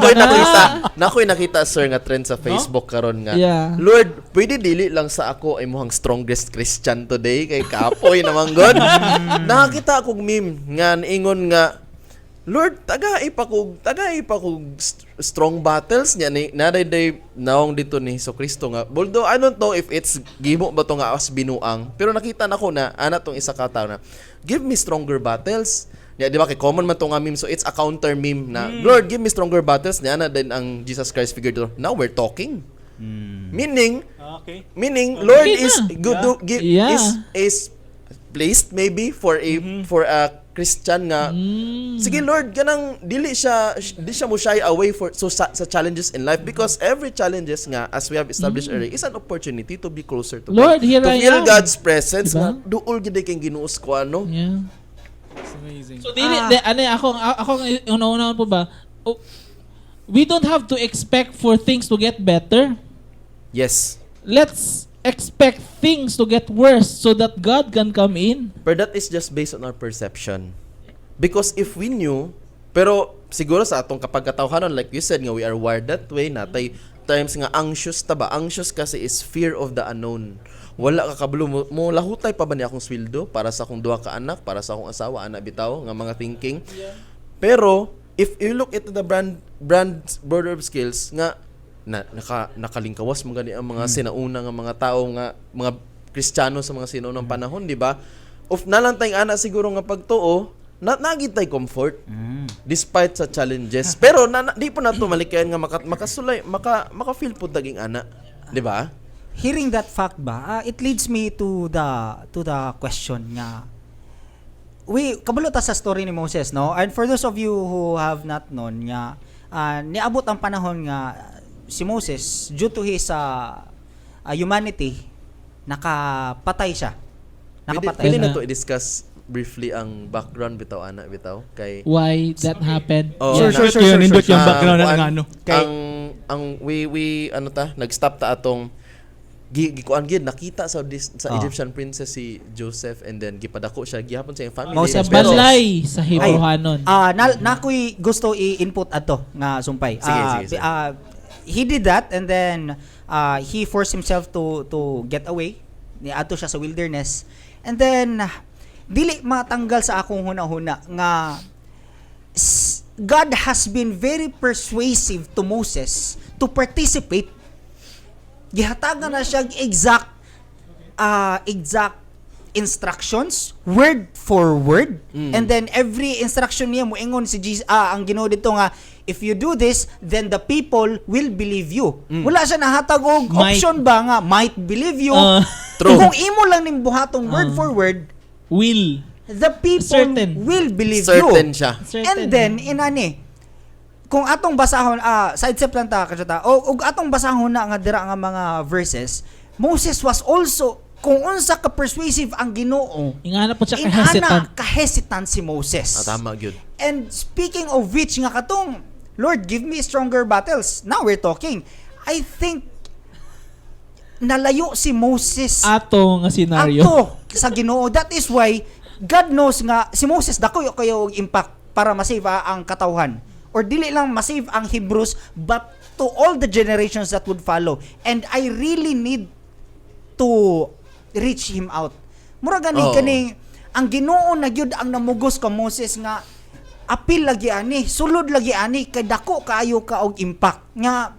nakoy na. nakita, sir, nga trend sa Facebook karon nga. "Lord, pwede dili lang sa ako ay muhang strongest Christian today kay kapoy naman god." Nakakita akong meme nga ingon nga, "Lord, tagai pa kog strong battles niya ni naday day naong dito ni Hesus Kristo nga." Although I don't know if it's gimo ba to nga as binuang, pero nakita nako na ana tong isa ka tawo na, "Give me stronger battles." Nya di ba kay common man to nga meme, so it's a counter meme na, "Lord, give me stronger battles." Niya na din ang Jesus Christ figure dito. "Now we're talking." Meaning, meaning Lord Okay is na. good to give is placed maybe for a Christian nga sige Lord, kanang dili siya mo shy away for so sa challenges in life, because every challenges nga, as we have established earlier, is an opportunity to be closer to Lord, God, here to I feel am. God's presence Diba? nga duol gid kay Ginoo ko ano. It's amazing. So dili de, ano ako una-una po ba? Oh, we don't have to expect for things to get better. Let's expect things to get worse so that God can come in. But that is just based on our perception. Because if we knew, pero siguro sa atong kapagkatawhanon, like you said nga, we are wired that way, natay times nga anxious ta ba? Anxious kasi is fear of the unknown. Wala ka kabalo mo lahutay pa ba ni akong sweldo para sa akong duha ka anak, para sa akong asawa, ana bitaw nga mga thinking. Pero if you look into the brand border of skills nga na nakalingkawas mo gani ang mga sinauna nga mga tao nga mga Kristiyano sa mga sinaunang panahon, di ba? Of nalang tayong ana siguro nga pagtuo, na nagid tay comfort despite sa challenges. Pero di po nato malikayan nga makasulay, maka-feel po taging ana, di ba? Hearing that fact ba, it leads me to the question nga we kabalo ta sa story ni Moses, no? And for those of you who have not known nga niabot ang panahon nga si Moses, due to his humanity, nakapatay siya. Pwede, Nakapatay. pwede Na. na to i-discuss briefly ang background bitaw ana bitaw kay Why that happened? Oh, Sure, sure. Nindot yung background na kuan, nga ano. Ang we ano ta, nag-stop ta atong gikuan gid nakita sa Egyptian princess si Joseph and then gipadako siya gihapon sa iyang family. Moses. Sa Pero- balay sa Hebrehanon. Ah, nakoy gusto i-input ato nga sumpay. Sige, sige, sige. He did that and then he forced himself to get away. Niadto siya sa wilderness. And then dili matanggal sa akong huna-huna nga God has been very persuasive to Moses to participate. Gihatagan na siya exact instructions word for word, and then every instruction niya moingon si Jesus, ang Ginoo dito nga if you do this, then the people will believe you. Wala siya nahatag og Might. option ba nga might believe you. True. Kung imo lang ning buhatong word for word, Will. the people Certain. will believe Certain you. siya. Certain. And then inani, kung atong basahon, sidestep lang ta kasyata, o ug atong basahon na nga dira nga mga verses, Moses was also, kung unsa ka persuasive ang Ginoo, Ingana po siya inana ka-hesitant. ka-hesitant si Moses. Ah, tama gyud. And speaking of which nga katong "Lord, give me stronger battles," now we're talking. I think nalayo si Moses Ato nga scenario. ato sa Ginoo. That is why God knows nga si Moses dako kayo og impact para masave ang katawhan. Or dili lang masave ang Hebrews but to all the generations that would follow. And I really need to reach him out. Mura gani kaning ang Ginoo na gyud ang namugos ka Moses nga apil lagi ani, sulod lagi ani kay dako kaayo ka og impact nga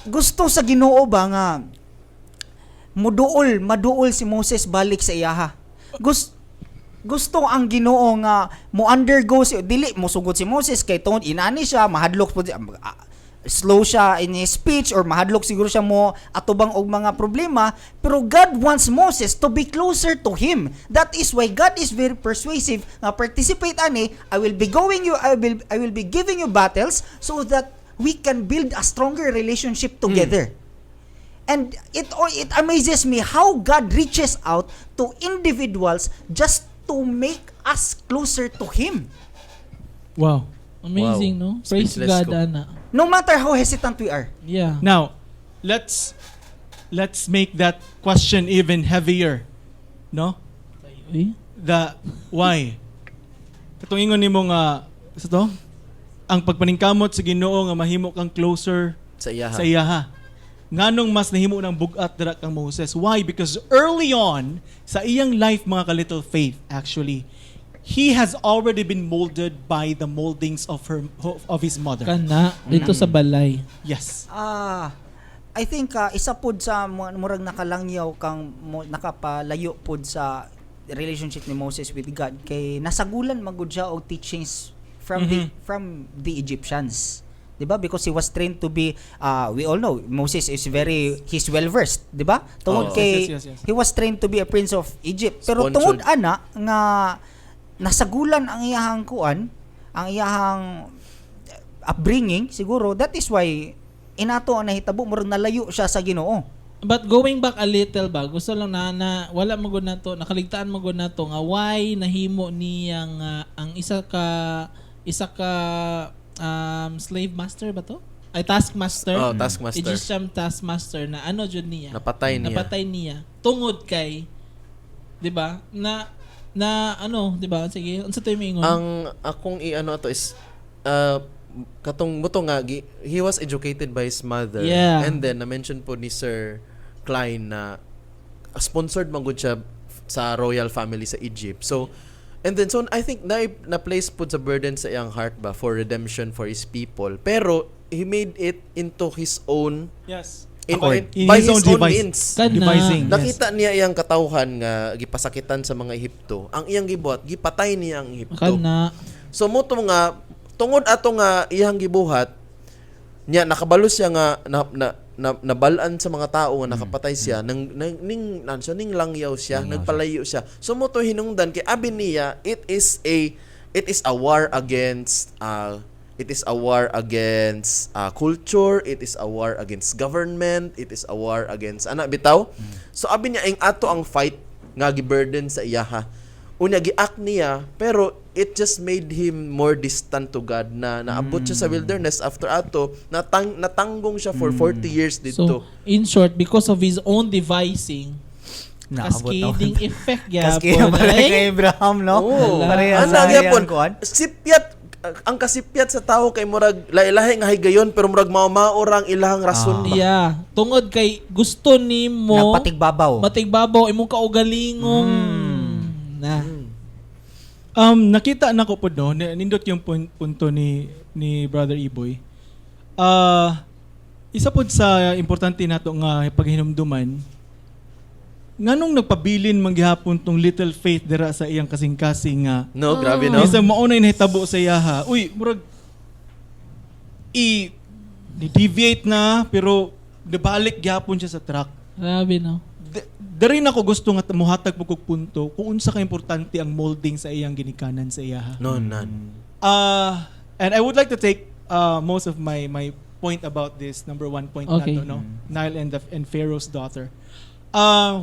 gusto sa Ginoo ba nga muduol, maduol si Moses balik sa iyaha. Gusto ang Ginoo nga mo undergo si, dili mo sugot si Moses kay tungod inani siya, mahadlok po siya, slow siya in his speech or mahadlok siguro siya mo atubang og mga problema, pero God wants Moses to be closer to him. That is why God is very persuasive nga participate ani, I will be going you I will be giving you battles so that we can build a stronger relationship together. And it amazes me how God reaches out to individuals just to make us closer to Him. Amazing, Wow. no? Praise Speechless God, ko. ana. No matter how hesitant we are. Now, let's make that question even heavier. No? Eh? The why. Katong ingon nimo nga sa to, ang pagpaningkamot sa Ginoo nga mahimo kang closer Sa iyaha. sa iyaha. Nganong mas nahimo ng bugat dira kang Moses? Why? Because early on sa iyang life, mga ka-little faith, actually, he has already been molded by the moldings of his mother. Kana dito sa balay. Yes. I think isa pod sa murag nakalangyaw kang mo, nakapalayo pod sa relationship ni Moses with God kay nasagulan magud siya og teachings from the Egyptians. 'Di ba? Because he was trained to be we all know Moses is very he's well versed, 'di ba? Tungod Oo. kay Yes. he was trained to be a prince of Egypt. Pero Sponsored. tungod ana nga nasagulan ang iyahang kuan, ang iyahang upbringing siguro, that is why inato ang nahitabo, murag nalayo siya sa Ginoo. But going back a little ba, gusto lang na wala mo gud nato, nakaligtaan mo gud nato nga why nahimo niyang ang isa ka slave master ba to? Ay, taskmaster. Oh, taskmaster. Egyptian taskmaster na ano jud niya. Napatay niya. Napatay niya. Tungod kay, 'di ba? Na na ano, 'di ba? Sige, unsa to yung ingon? Ang akong i-ano ato is katong muto nga he was educated by his mother and then na-mention po ni Sir Klein na sponsored man gud siya sa royal family sa Egypt. So and then so I think na na place pud sa burden sa iyang heart ba for redemption for his people. Pero he made it into his own Accord. In by his his own own device. means. Kana. Devising. Yes. Nakita niya iyang katawhan nga gipasakitan sa mga Ehipto. Ang iyang gibuhat, gipatay niya ang Ehipto. Kana. So mo to nga tungod ato nga iyang gibuhat niya, nakabalo siya nga na nabal-an sa mga tao nga nakapatay siya nang ning nan siya ning langyaw siya, nagpalayo siya. So mo to hinungdan kay abi niya it is a war against culture, it is a war against government, it is a war against ana bitaw. So abi niya ing ato ang fight nga giburden sa iyaha. Unya gi-act niya, pero it just made him more distant to God na naabot siya sa wilderness after ato natanggong siya for 40 years dito. So, in short, because of his own devising, Naabot cascading effect Cascading gyapon. pala Ay. kay Abraham, no? Oo. Pareha Ana sa gyapon. iyang kuan. Sipyat ang kasipyat sa tao kay murag lahi-lahi nga higayon, pero murag mao-mao ra ang ilahang rason ba. Yeah, tungod kay gusto nimo Nagpatigbabaw. Matigbabaw imong kaugalingong na. Nakita na ko po, no, nindot yung punto ni Brother Iboy. Ah, isa pod sa importante nato nga paghinumduman, nganong nagpabilin man gihapon tong little faith dira sa iyang kasing-kasing nga No, grabe, no. Isa mao na nahitabo sa iyaha. Uy, murag i ni-deviate na, pero nabalik gihapon siya sa track. Grabe, no. Dari na ko gusto nga muhatag po kog punto kung unsa ka importante ang molding sa iyang ginikanan sa iyaha. No, none. And I would like to take most of my point about this number one point nato, no? Nile and Pharaoh's daughter.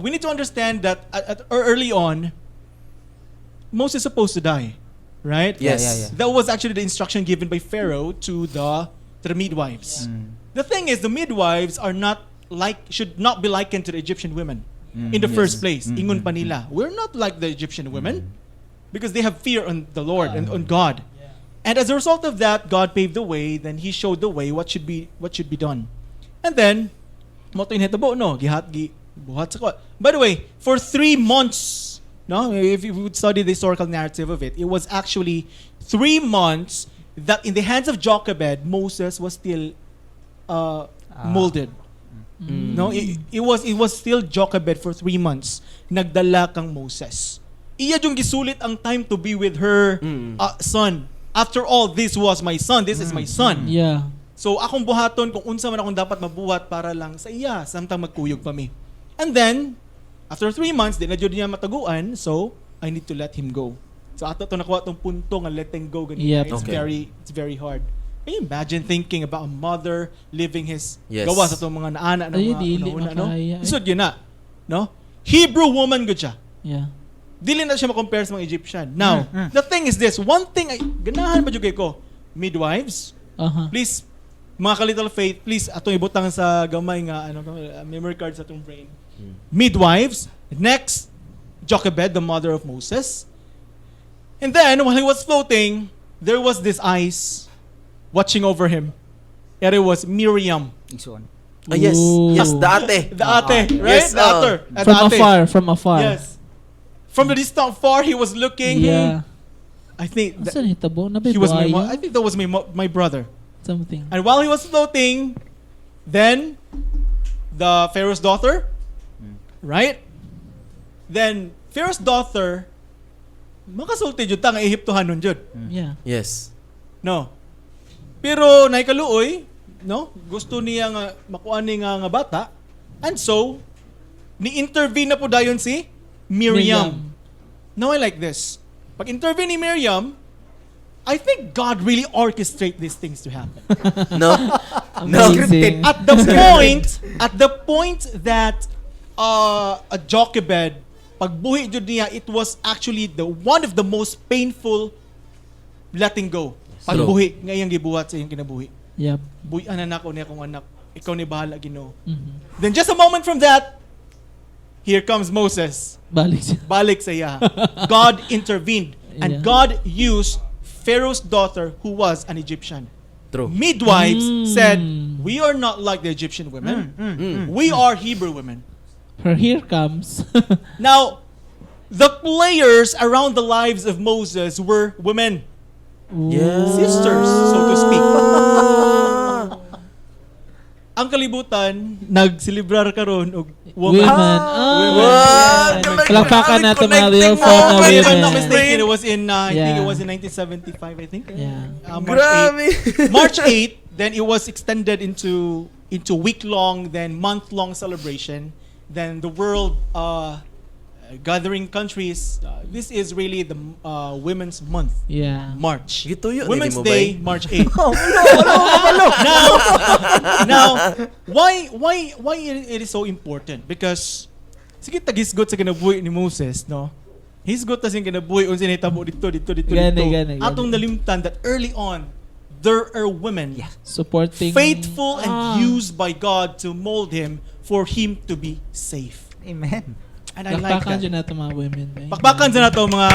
We need to understand that at early on, Moses is supposed to die, right? Yes. Yeah. That was actually the instruction given by Pharaoh to the midwives. The thing is, the midwives are not like should not be likened to the Egyptian women in the first place. Ingon pa nila, we're not like the Egyptian women because they have fear on the Lord and on God. And as a result of that, God paved the way. Then He showed the way what should be done. And then, mo to inhetabo, no, gihat gi buhat sa kwa. By the way, for 3 months, no, if you would study the historical narrative of it, it was actually 3 months that in the hands of Jochebed, Moses was still molded. No, it was still Jochebed for 3 months. Nagdala kang Moses. Iya yung gisulit ang time to be with her son. After all, this was my son. This is my son. So akong buhaton kung unsa man akong dapat mabuhat para lang sa iya samtang magkuyog pa mi. And then after 3 months, di na jud niya mataguan, so I need to let him go. So ato to nakuha tong punto nga letting go ganina. It's very hard. Can you imagine thinking about a mother living his gawa sa itong mga naana ng Ay, mga dili una-una, no? makaya, eh. Isod yun na. No? Hebrew woman gud siya. Dili na siya ma-compare sa mga Egyptian. Now, the thing is this, one thing ay ganahan ba jud kay ko? Midwives, please, mga ka-little faith, please atong ibutang sa gamay nga ano memory card sa atong brain. Midwives, next Jochebed, the mother of Moses. And then while he was floating, there was this eyes watching over him. And it was Miriam, Igsoon. Ah, yes. Ooh. Yes, the ate. The ate, right? Yes, The ate. From The ate. afar, from afar. Yes. From the distant far, he was looking. I think that Asa nahitabo? Nabay he was my. buhaya? I think that was my brother. Something. And while he was floating, then the Pharaoh's daughter, right? Then Pharaoh's daughter, makasulti jud ta nga Ehiptohanon jud. Yeah. Yes. No. Pero naikaluoy, no? Gusto niya nga makuha ni nga bata. And so, ni-intervene na po dayon si Miriam. Now I like this. Pag intervene ni Miriam, I think God really orchestrate these things to happen. No? No. Amazing. At the point that a Jochebed, pagbuhi jud niya, it was actually the one of the most painful letting go. Pagbuhi nga iyang gibuhat sa iyang kinabuhi. Buhi na nako niya akong anak. Ikaw ni bahala, Ginoo. Then just a moment from that, here comes Moses. Balik siya. Balik sa iya. God intervened and God used Pharaoh's daughter, who was an Egyptian. True. Midwives said, "We are not like the Egyptian women. We are Hebrew women." Her here comes. Now, the players around the lives of Moses were women, sisters, so to speak. Ang kalibutan nagselebrar karon og woman. Women. Ah. What? Palakpakan nato mga real Connecting form na moment. If I'm not women. mistaken, it was in I think it was in 1975, I think. March Grabe. 8. March 8, then it was extended into week-long, then month-long celebration. Then the world gathering countries, this is really the Women's Month, March. Gituyo ni Women's mo, Day, bay? March 8. Oh, wala, wala. Now, why it is so important? Because sige taghisgot sa kinabuhi ni Moses, no? Hisgot ta sa kinabuhi unsa nahitabo dito, dito, dito, Gani, dito. gani, gani. Atong nalimtan that early on there are women Supporting. faithful and used by God to mold him for him to be safe. Amen. And I like Palakpakan that. dyan nato mga women, bay. Pakpakan sa nato mga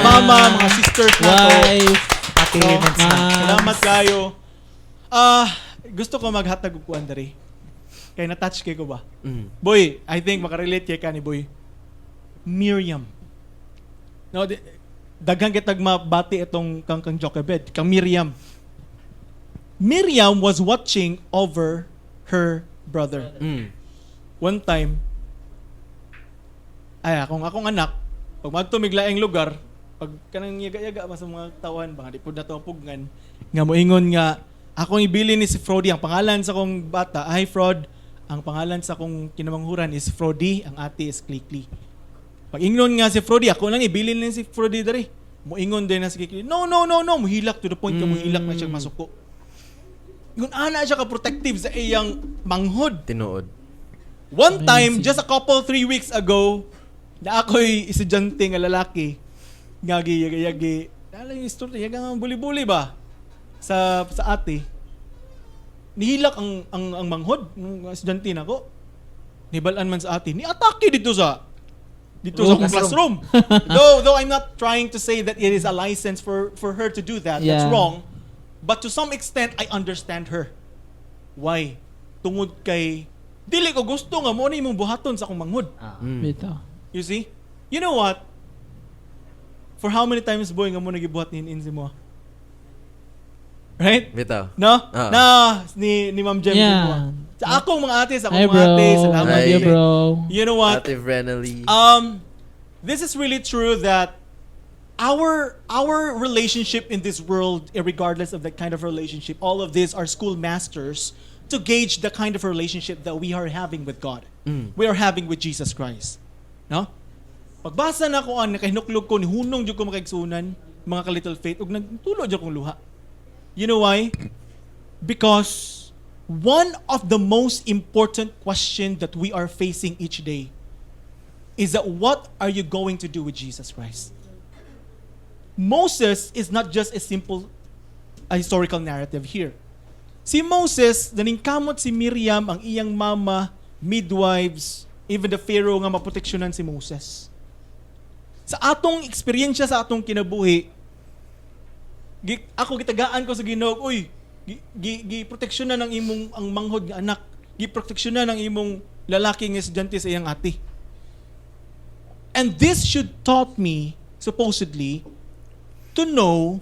mama, mga sisters nato. Wife. Happy No? Women's Month. Ma'am. Salamat kayo. Ah, gusto ko maghatag og kuan diri. Kay na-touch kay ko ba? Boy, I think makarelate kay ka ni Boy. Miriam. No, daghan kitag mabati itong kang Jochebed, kang Miriam. Miriam was watching over her brother. One time, ay, akong anak, pag magtumiglaing lugar, pag kanang yaga-yaga pa sa mga tawan, baka di pud na to ang pugnan, nga moingon nga, akong ibili ni si Frody, ang pangalan sa akong bata, ay Frod, ang pangalan sa akong kinamanghuran is Frody, ang ate is Klikli. Pag ingnon nga si Frody, ako lang ibilin ni si Frody diri. Moingon din na si Klikli, "No, no, no, no," muhilak to the point nga muhilak na siya masuko. Ingon ana siya ka protective sa iyang manghod. Tinuod. One time, Amazing. just a couple, 3 weeks ago, na ako'y estudyante nga lalaki, nga giyagi, alam yung story, yaga nga buli-buli ba? Sa ate. Nihilak ang manghod, ng estudyante nako. Nibalaan man sa ate, ni-atake dito sa akong classroom. Though I'm not trying to say that it is a license for her to do that. That's wrong. But to some extent, I understand her. Why? Tungod kay dili ko gusto nga mo na imong buhaton sa akong manghod. Bitaw. You see? You know what? For how many times, boy, nga mo nagibuhat ni in mo? Right? Bitaw. No? Ah. Na ni Ma'am Jem mo. Sa akong mga ate, sa akong Hi, mga bro. ate, salamat. Love you, Hi. bro. You know what? Ate Brenally. This is really true that our relationship in this world, regardless of the kind of relationship, all of these are schoolmasters to gauge the kind of relationship that we are having with God. We are having with Jesus Christ. No? Pagbasa na ko ang nakahinuklog ko, nihunong jud ko, mga kaigsuonan, mga ka little faith, ug nagtulo jud kong luha. You know why? Because one of the most important question that we are facing each day is that what are you going to do with Jesus Christ? Moses is not just a simple a historical narrative here. Si Moses, naningkamot si Miriam, ang iyang mama, midwives, even the Pharaoh nga maproteksyonan si Moses. Sa atong eksperyensya sa atong kinabuhi, ako gitagaan ko sa Ginoo, uy, gi, gi proteksyonan ang imong ang manghod nga anak, gi proteksyonan ang imong lalaki nga estudyante sa iyang ate. And this should taught me supposedly to know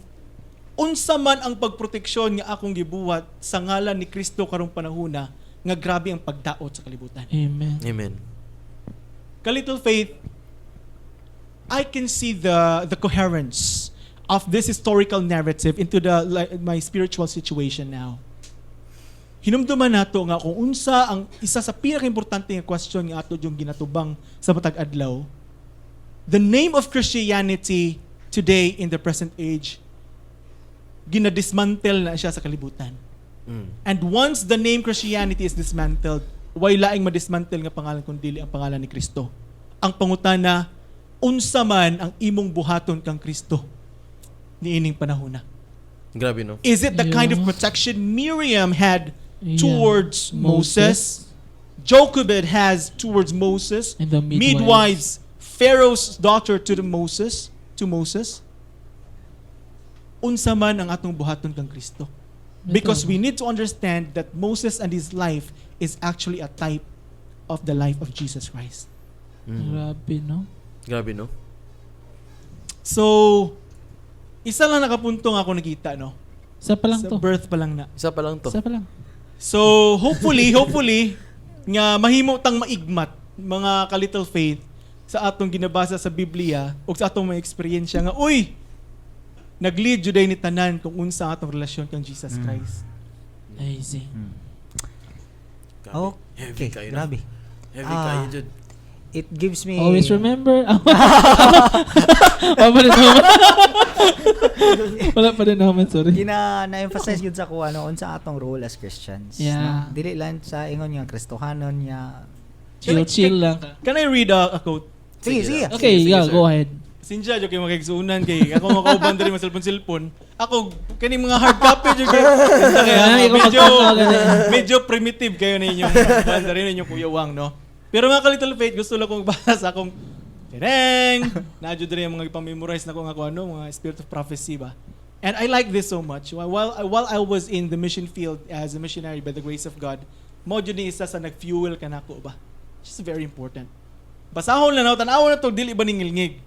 unsa man ang pagproteksyon nga akong gibuhat sa ngalan ni Kristo karong panahona nga grabe ang pagdaot sa kalibutan. Amen. Amen. Ka little faith, I can see the coherence. of this historical narrative into the like, my spiritual situation now. Hinumduman nato nga kung unsa ang isa sa pinakaimportante nga question nga ato yung ginatubang sa matag adlaw. The name of Christianity today in the present age, ginadismantle na siya sa kalibutan. And once the name Christianity is dismantled, way laing madismantle nga pangalan kun dili ang pangalan ni Kristo. Ang pangutana, unsa man ang imong buhaton kang Kristo niining panahona? Grabe, no? Is it the kind of protection Miriam had towards Moses, Jochebed has towards Moses, And the midwives. Midwives, Pharaoh's daughter to Moses? Unsa man ang atong buhaton kang Kristo? Because we need to understand that Moses and his life is actually a type of the life of Jesus Christ. Grabe, no? Grabe, no? So, isa lang nakapunto nga ako nakita, no? Isa pa lang Sa to. Birth pa lang na. Isa pa lang to. Isa pa lang. So, hopefully, nga mahimo tang maigmat mga ka-little faith sa atong ginabasa sa Biblia o sa atong mga eksperyensya nga, uy, nag-lead juday ni tanan kung unsa ang atong relasyon kang Jesus Christ. Amazing. Grabe. Heavy Okay, kayo, no? grabe. Heavy Ah. kayo, jud. It gives me Always remember. Wala pa rin naman. Wala pa rin naman, sorry. Gina na-emphasize yun sa kuha no unsa atong role as Christians. No? Dili lang sa ingon nga Kristohanon niya. Chill, chill lang ka. Can I read a quote? Sige, sige. Lang. Okay, Sige, yeah, sir. go ahead. Sinsya, jud kay makigsuunan kay ako makauban diri maselfon-selfon. Ako kani mga hard copy jud kay kaya Ay, ikaw medyo magtanaw gani. medyo primitive kayo na inyong banda rin inyong Kuya Wang, no? Pero mga ka-little faith, gusto lang kong basa sa akong Tereng! Na jud diri ang mga ipamemorize na ko nga ko ano, mga spirit of prophecy ba. And I like this so much. While I was in the mission field as a missionary by the grace of God, mao jud ni isa sa nag-fuel kanako ba. Which is very important. Basahon lang na, tan-awon na to, dili ba ningilngig?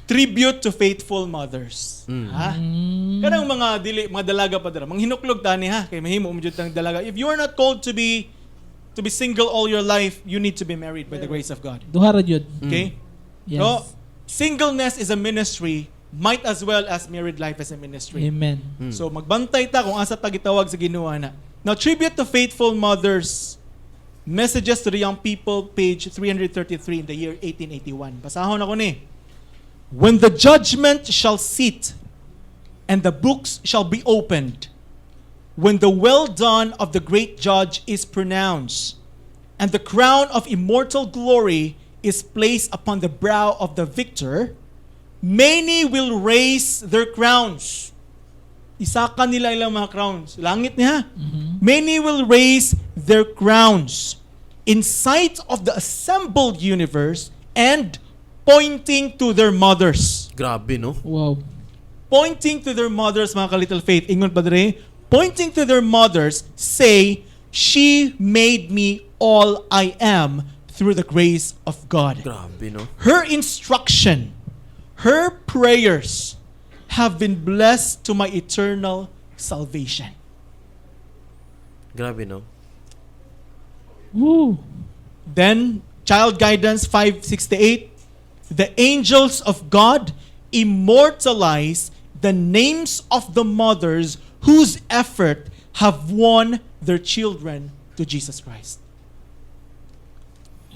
Tribute to faithful mothers. Ha? Kanang mga dili mga dalaga pa dira, manghinuklog tani ha, kay mahimo mo jud tang dalaga. If you are not called to be single all your life, you need to be married by the grace of God. Duha ra jud. Okay? Yes. No, singleness is a ministry, might as well as married life is a ministry. Amen. So magbantay ta kung asa ta gitawag sa Ginoo na. Now, Tribute to Faithful Mothers, Messages to the Young People, page 333 in the year 1881. Basahon ako ni. "When the judgment shall sit and the books shall be opened, when the well done of the great judge is pronounced, and the crown of immortal glory is placed upon the brow of the victor, many will raise their crowns." Isaka nila ilang mga crowns. Langit niya. "Many will raise their crowns in sight of the assembled universe and pointing to their mothers." Grabe, no? Wow. Pointing to their mothers, mga ka-little faith. Ingon pa dre, "Pointing to their mothers, say, 'She made me all I am through the grace of God.' Grabe, no? Her instruction, her prayers have been blessed to my eternal salvation." Grabe, no? Woo. Then, Child Guidance 568, "The angels of God immortalize the names of the mothers whose effort have won their children to Jesus Christ."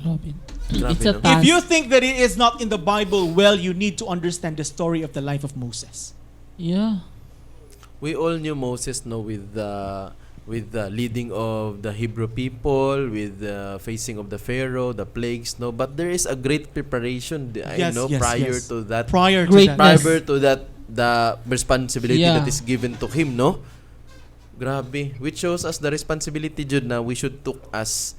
Grabe. Grabe, It's a no? task. If you think that it is not in the Bible, well, you need to understand the story of the life of Moses. We all knew Moses, no, with the leading of the Hebrew people, with the facing of the Pharaoh, the plagues, no. But there is a great preparation, I know, prior to that, Prior to Great that. Prior to that, the responsibility that is given to him, no. Grabe, which shows us the responsibility jud na we should took as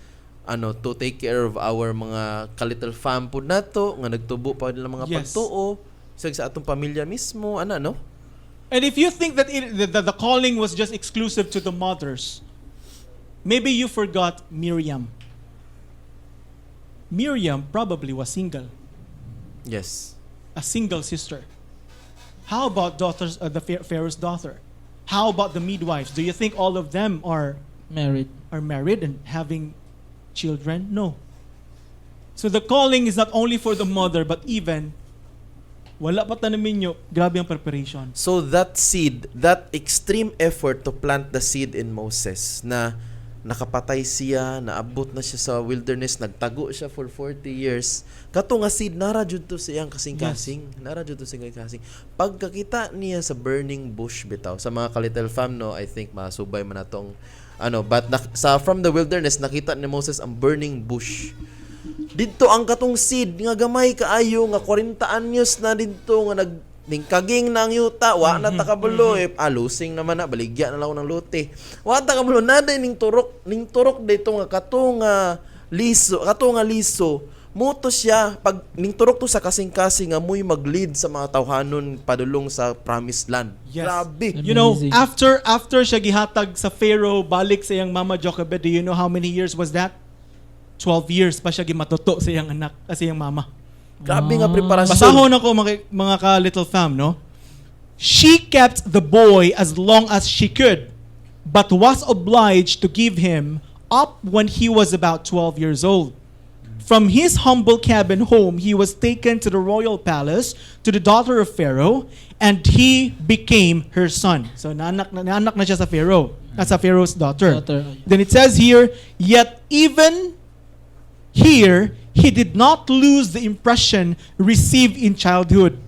ano to take care of our mga ka-little fam pud nato nga nagtubo pa nila mga pagtuo sa atong pamilya mismo ana, no? And if you think that the calling was just exclusive to the mothers, maybe you forgot Miriam. Miriam probably was single, a single sister. How about daughters, the Pharaoh's daughter? How about the midwives? Do you think all of them are Married. Are married and having children? No. So the calling is not only for the mother, but even Wala pa ta naminyo, grabe ang preparation. So that seed, that extreme effort to plant the seed in Moses na nakapatay siya, naabot na siya sa wilderness, nagtago siya for 40 years. Kato nga seed nara jud to sa iyang kasing-kasing, nara jud to sa iyang kasing. Pagkakita niya sa burning bush bitaw sa mga ka-little fam, no, I think masubay man natong ano, but na, sa from the wilderness nakita ni Moses ang burning bush. Didto ang katong seed nga gamay kaayo nga 40 anyos na didto nga nag ningkaging na ang yuta, wa na ta kabalo eh. Ah, lusing naman na, baligya na lang ako ng lote. Wa ta kabalo na day ning turok dito nga kato nga liso, kato nga liso. Muto siya pag ning turok to sa kasing-kasing nga mo'y mag-lead sa mga tawhanon padulong sa promised land. Yes. Grabe. Amazing. After siya gihatag sa Pharaoh, balik sa iyang mama Jochebed, do you know how many years was that? 12 years pa siya gimatuto sa iyang anak, sa iyang mama. Grabe nga preparasyon. Basahon ako mga ka little fam, no? She kept the boy as long as she could, but was obliged to give him up when he was about 12 years old. From his humble cabin home, he was taken to the royal palace to the daughter of Pharaoh, and he became her son. So naanak na siya sa Pharaoh, sa Pharaoh's daughter. Daughter, oh, yeah. Then it says here, yet even here, he did not lose the impression received in childhood.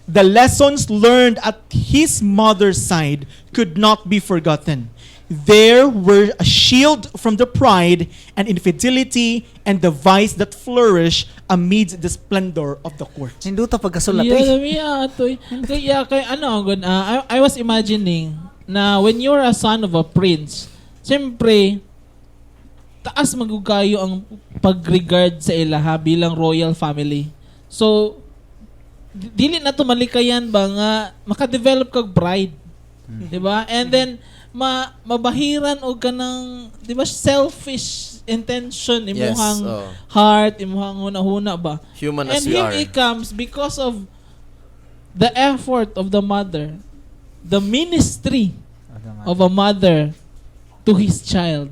The lessons learned at his mother's side could not be forgotten. There were a shield from the pride and infidelity and the vice that flourish amidst the splendor of the court. Sinduta pagkasulat Yeah, eh. dami atoy. Kaya kay ano gud, I was imagining na when you're a son of a prince, siyempre taas magugayo ang pag-regard sa ilaha bilang royal family. So dili na to malikayan ba nga maka-develop kag pride. 'Di ba? And then mabahiran og kanang, 'di ba, selfish intention imuhang oh. heart, imuhang huna-huna ba. Human as And we here are. it comes because of the effort of the mother, the ministry of a mother to his child.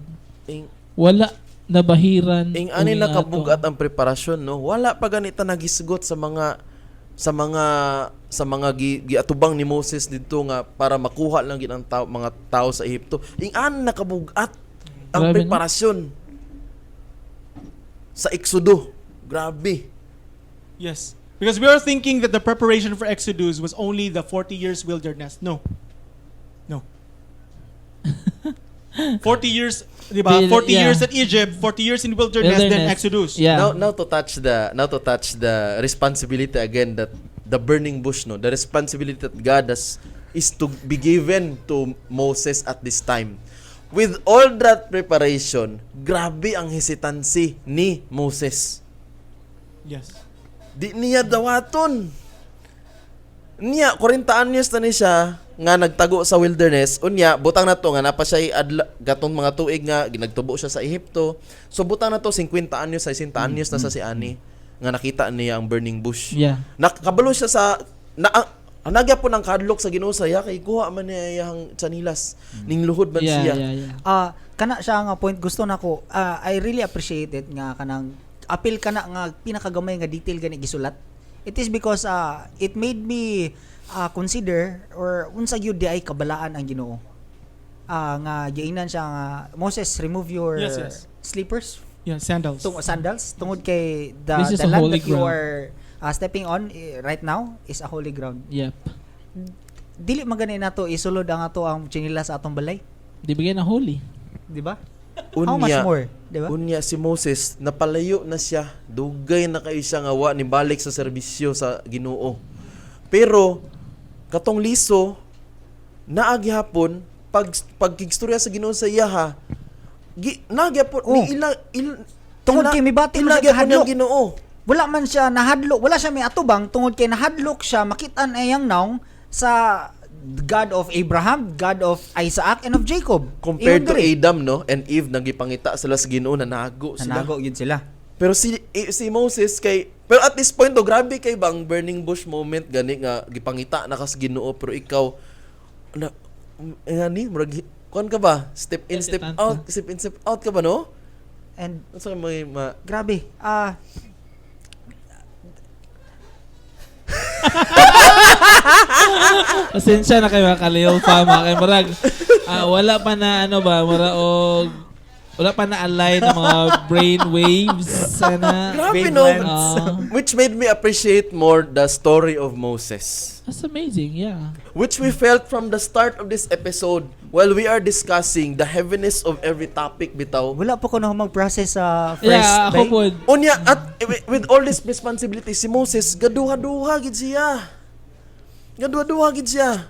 Wala nabahiran. Ing ani ug nakabugat ato. ang preparasyon, no. Wala pa ganita nagisgot sa mga giatubang ni Moses didto nga para makuha lang gid ang tao, mga tao sa Ehipto. Ing ani nakabugat ang Grabe, no? preparasyon sa Exodo. Grabe. Yes. Because we are thinking that the preparation for Exodus was only the 40 years wilderness. No. No. 40 years, di ba? 40 years at Egypt, 40 years in wilderness, then Wilderness. Exodus. Now to touch the responsibility again that the burning bush, no, the responsibility that God has is to be given to Moses at this time. With all that preparation, grabe ang hesitancy ni Moses. Di niya dawaton. Niya, 40 anyos na ni siya nga nagtago sa wilderness. Unya, butang na to nga napa siya adla, gatong mga tuig nga ginagtubo siya sa Ehipto. So butang na to 50 anyos, 60 anyos na sa si ani nga nakita niya ang burning bush. Nakabalo siya sa na ang nagyapon ang kadlok sa Ginoo sa iya kay kuha man niya iyang tsanilas. Ning luhod man siya. Yeah. Ah, kana siya nga point gusto nako. Ah, I really appreciate it nga kanang apil kana nga pinakagamay nga detail gani gisulat. It is because it made me consider or unsa gyud di ay kabalaan ang Ginoo. Ah, nga giingnan siya nga, "Moses, remove your slippers," Yeah, sandals. tung sandals, tungod kay the This is the a land holy that you ground. are stepping on eh, right now is a holy ground. Dili man gani nato isulod ang ato ang tsinilas sa atong balay, Di ba na holy? Di ba? How much Unya, more, di ba? Unya si Moses napalayo na siya, dugay na kayo siya nga wa ni balik sa serbisyo sa Ginoo. Pero katong liso naa gihapon pag pagkigstorya sa Ginoo sa iya ha. Gi naa gihapon Oh. ni ila il, Tungod kay mibati man ila siya gyapon kahadlok. niyang Ginoo. Wala man siya nahadlok, wala siya may atubang tungod kay nahadlok siya makitan ayang naong sa God of Abraham, God of Isaac and of Jacob. Compared Ingon to diri. Adam, no, and Eve, nagipangita sila sa Ginoo, nanago sila. Nanago yun sila. Pero si Moses kay, pero at this point do, grabe kay bang burning bush moment gani nga gipangita na kas Ginoo, pero ikaw na eh, ani murag kuan ka ba, step in step Hesitant out, ka. Step in step out ka ba, no? And Unsa may ma grabe. Ah. Pasensya na kayo, mga ka-Lil Fam, ha. Kay murag, wala pa na ano ba, mura og wala pa na align ang mga brain waves sana. Grabe, no? Wavelengths. Which made me appreciate more the story of Moses. That's amazing, yeah. Which we felt from the start of this episode while we are discussing the heaviness of every topic bitaw. Wala pa ko na mag-process sa first Yeah, ako day. po. Unya at with all this responsibility, si Moses gaduha-duha gid siya. Gaduha-duha gid siya.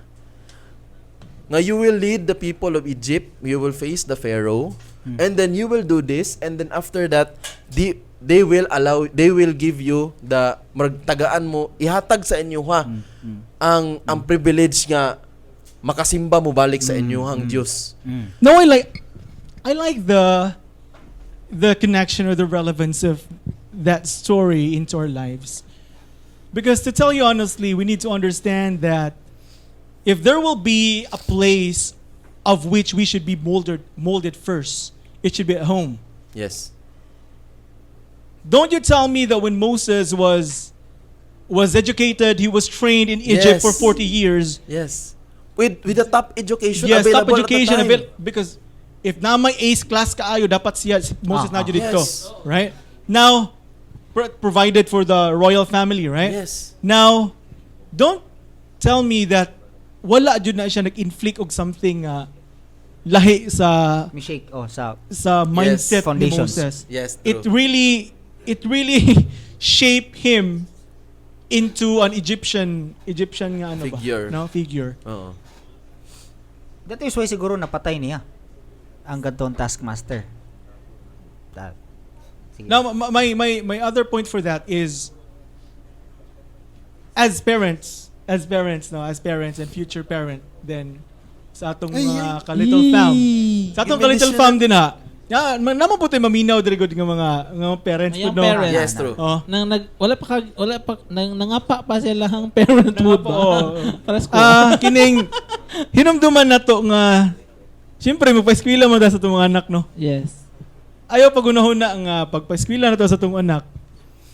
Nga you will lead the people of Egypt, you will face the Pharaoh, and then you will do this, and then after that they will allow, they will give you the tagaan mo, ihatag sa inyo ha ang privilege nga makasimba mo balik sa inyohang Dios. No, I like the connection or the relevance of that story into our lives. Because to tell you honestly, we need to understand that if there will be a place of which we should be molded first, it should be at home. Don't you tell me that when Moses was educated, he was trained in Egypt for 40 years. Yes. With the top education Yes, top available education at the time. because if na may ace class kaayo, dapat siya si Moses na jud dito, right? Now provided for the royal family, right? Yes. Now don't tell me that wala jud na siya nag-inflict og something lahi sa Mi shake oh sa sa mindset ni Foundations. Moses. Yes, It true. really shaped him into an Egyptian nga ano Figure. ba? No, figure. Oo. That is why siguro napatay niya ang gantong taskmaster. Sige. Now, my other point for that is, as parents, no, as parents and future parent, then sa atong mga ka-little fam, sa atong Give me ka-little this fam din ha. Ya, naman po tayo maminaw diri gud nga mga parents Mayang po, no. parents. Yes, true. Oh. Nang nag wala pa ka, wala pa nang nangapa pa sila ang parenthood Nangapa, ba? oo. Para sa Ah, kining hinumduman na to nga siyempre magpa-eskwela man ta sa atong mga anak, no. Yes. Ayaw pagunahon na nga pagpa-eskwela na to sa atong anak.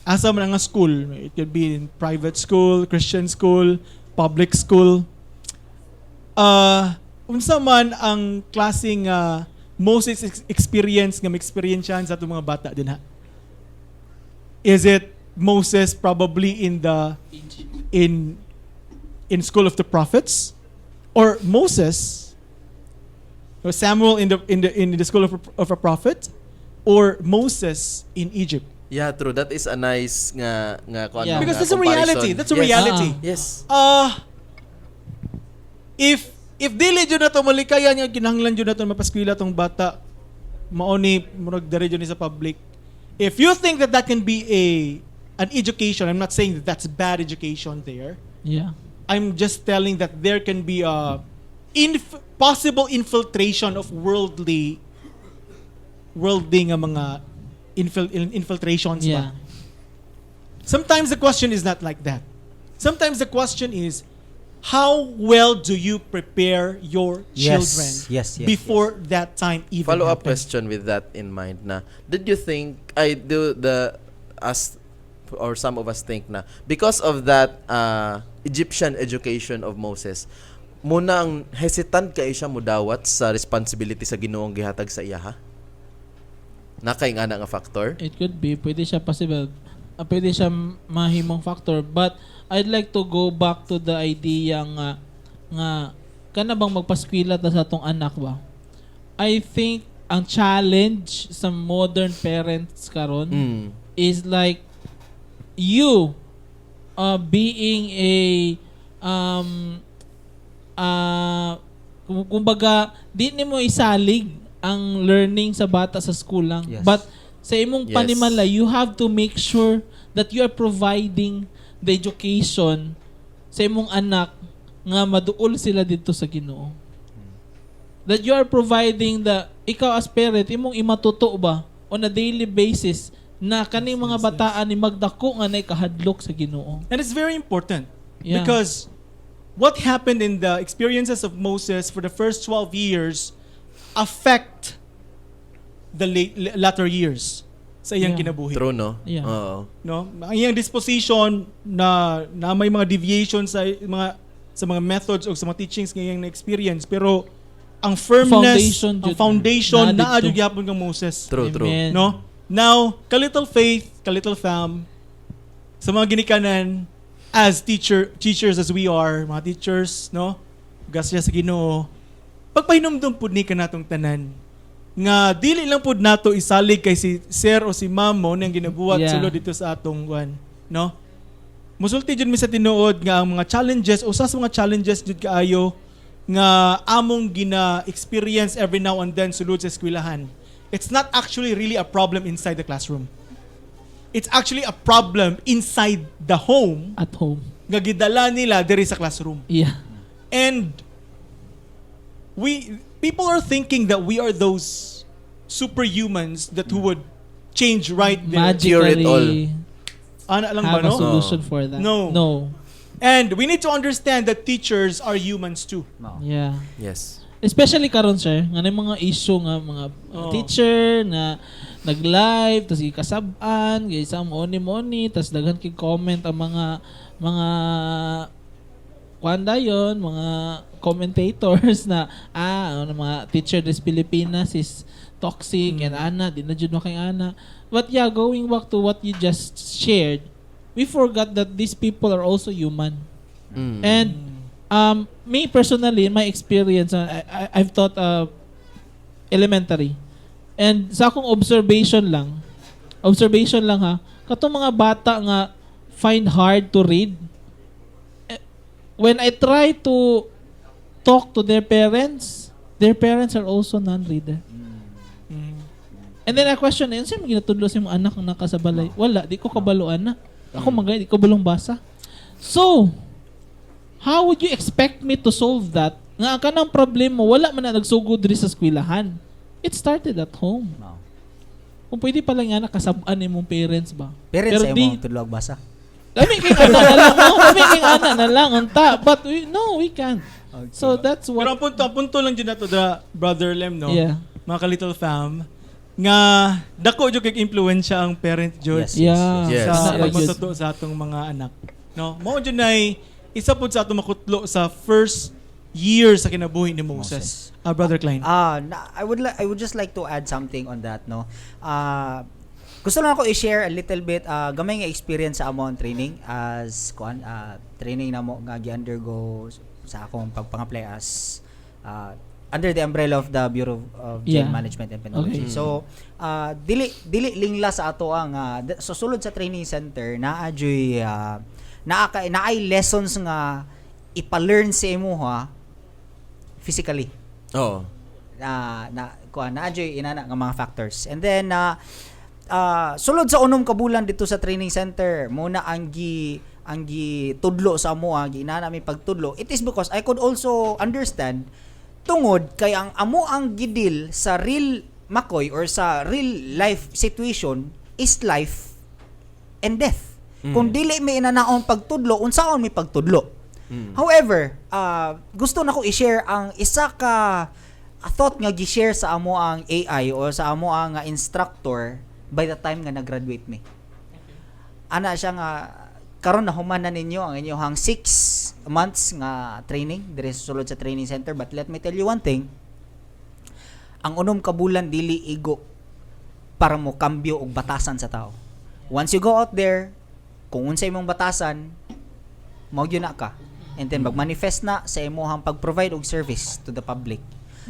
Asa man ang school, it could be in private school, Christian school, public school. Unsa man ang klaseng Moses experience nga ma-experience sa atong mga bata din ha? Is it Moses probably in the in school of the prophets, or Moses or Samuel in the school of a prophet, or Moses in Egypt? Yeah, true. That is a nice nga kuan Yeah. nga Because that's a comparison. reality. That's a reality. Yes. If dili jud nato malikayan nga kinahanglan jud nato mapaskwela tong bata, mao ni murag diri jud ni sa public. If you think that that can be a an education, I'm not saying that that's bad education there. I'm just telling that there can be a possible infiltration of worldly nga mga infiltrations ba. Sometimes the question is not like that. Sometimes the question is, how well do you prepare your children before that time even Follow up happens? question with that in mind na, did you think, I do the us or some of us think na because of that Egyptian education of Moses, muna ang hesitant kay siya mudawat sa responsibility sa Ginoong gihatag sa iya ha? Nakay nga na nga factor? It could be. Pwede siya possible. Pwede siya mahimong factor. But I'd like to go back to the idea nga kana bang magpaskwila ta sa atong anak ba? I think ang challenge sa modern parents karon is like you being a kumbaga di nimo isalig ang learning sa bata sa school lang, but sa imong panimala, you have to make sure that you are providing the education sa imong anak nga maduol sila dito sa Ginoo, that you are providing the, ikaw as parent, imong imatuto ba on a daily basis na kaning mga bataan ni magdako nga nay kahadlok sa Ginoo. And it's very important because what happened in the experiences of Moses for the first 12 years affect the latter years. sa iyang kinabuhi. True, no? Yeah. Oo. No? Ang iyang disposition na may mga deviation sa mga methods o sa mga teachings nga iyang na-experience, pero ang firmness, Foundation ang jud. foundation Naa naa didto. jud gyapon kang Moses. True, true. Amen. No? Now, ka-little faith, ka-little fam, sa mga ginikanan, as teachers as we are, mga teachers, no? Grasya sa Ginoo. Pagpahinumdum pud ni kanatong tanan nga dili lang pud nato isalig kay si sir o si ma'am mo nang ginabuhat sulod dito sa atong kuan, no? Musulti jud mi sa tinuod nga ang mga challenges, usa sa mga challenges jud kaayo nga among gina-experience every now and then sulod sa eskwelahan. It's not actually really a problem inside the classroom. It's actually a problem inside the home At home. nga gidala nila diri sa classroom. And we people are thinking that we are those superhumans that who would change right there. Cure it Magically all. Ana lang ba, have a no? solution for that. No. No. And we need to understand that teachers are humans too. No. Yeah. Yes. Especially karon, sir, nga na yung mga issue nga mga Oo. teacher na nag-live tapos gikasab-an, gisa moni moni, tapos daghan kay comment ang mga kuan dayon, mga commentators na ano, mga teacher des Pilipinas is toxic and ana di na jud mo kay ana. But yeah, going back to what you just shared, we forgot that these people are also human. And me personally, in my experience, I've taught elementary. And sa akong observation lang ha, katong mga bata nga find hard to read, eh, when I try to talk to their parents are also non-reader. And then I question, eh, unsa man ginatudlo sa imong anak nga naka sa balay? Wala, di ko kabalo ana. Ako man di ko balong basa. So, how would you expect me to solve that? Nga ang kanang problema, wala man na nagsugod diri sa eskwelahan. It started at home. No. Kung pwede pala nga nakasab-an imong parents ba? Parents Pero sa imong tudlog basa. Lami kay ana na lang, no? Lami kay ana na lang, unta. But we, no, we can't. So that's what Pero ang punto lang jud nato da, Brother Lem, no? Yeah. Mga ka-little fam, nga dako jud kay impluwensya ang parent jud Yes. sa Ana ra gyud. pagmatuto sa atong mga anak. No? Mao jud nay isa pud sa atong makutlo sa first year sa kinabuhi ni Moses. Moses. Ah, Brother Klein. Ah, I would just like to add something on that, no. Ah, gusto lang ako i-share a little bit gamay nga experience sa among training as kuan training namo nga gi-undergo sa akong pagpang-apply as under the umbrella of the Bureau of Jail Management and Penology. So, dili dili lingla sa ato ang so sulod sa training center naa juy naa ka naay lessons nga ipa-learn sa imuha physically Oo. Na na kuan na joy inana nga mga factors. And then sulod sa 6 ka bulan dito sa training center muna ang gi tudlo sa amo, ang gi inana mi pagtudlo. It is because I could also understand tungod kay ang amo ang gi-deal sa real makoy or sa real life situation is life and death. Kung dili may inanaon pagtudlo, unsaon may pagtudlo? However, gusto nako i-share ang isa ka a thought nga gi-share sa amo ang AI o sa amo ang instructor by the time nga nag-graduate mi. Ana siya nga, karon na human na ninyo ang inyong 6 months nga training diri sa sulod sa training center, but let me tell you one thing: ang 6 ka bulan dili igo para mo kambyo og batasan sa tao. Once you go out there, kung unsa imong batasan, mao gyud na ka. And then mag-manifest na sa imong pag-provide og service to the public.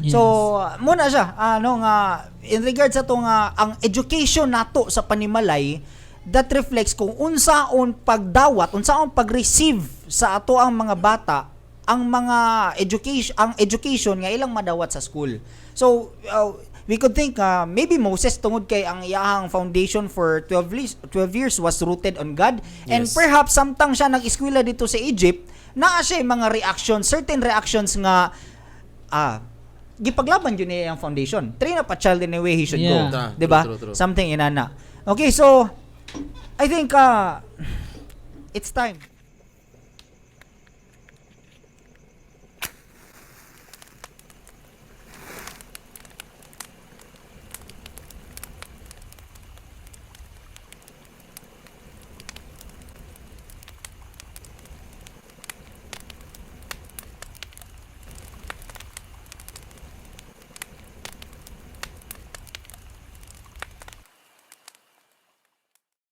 So, muna siya, ano nga in regards sa to nga ang education nato sa panimalay that reflects kung unsaon pagdawat, unsaon pag-receive sa ato ang mga bata ang mga education, ang education nga ilang madawat sa school. So, we could think maybe Moses, tungod kay ang iyahang foundation for 12 years, 12 years was rooted on God and perhaps samtang siya nag-eskwela dito sa Egypt, naa siya mga reactions, certain reactions nga gipaglaban yun niya ang foundation. Train up a child in a way he should go. 'Di ba? True, true, true. Something inana. Okay, so I think it's time.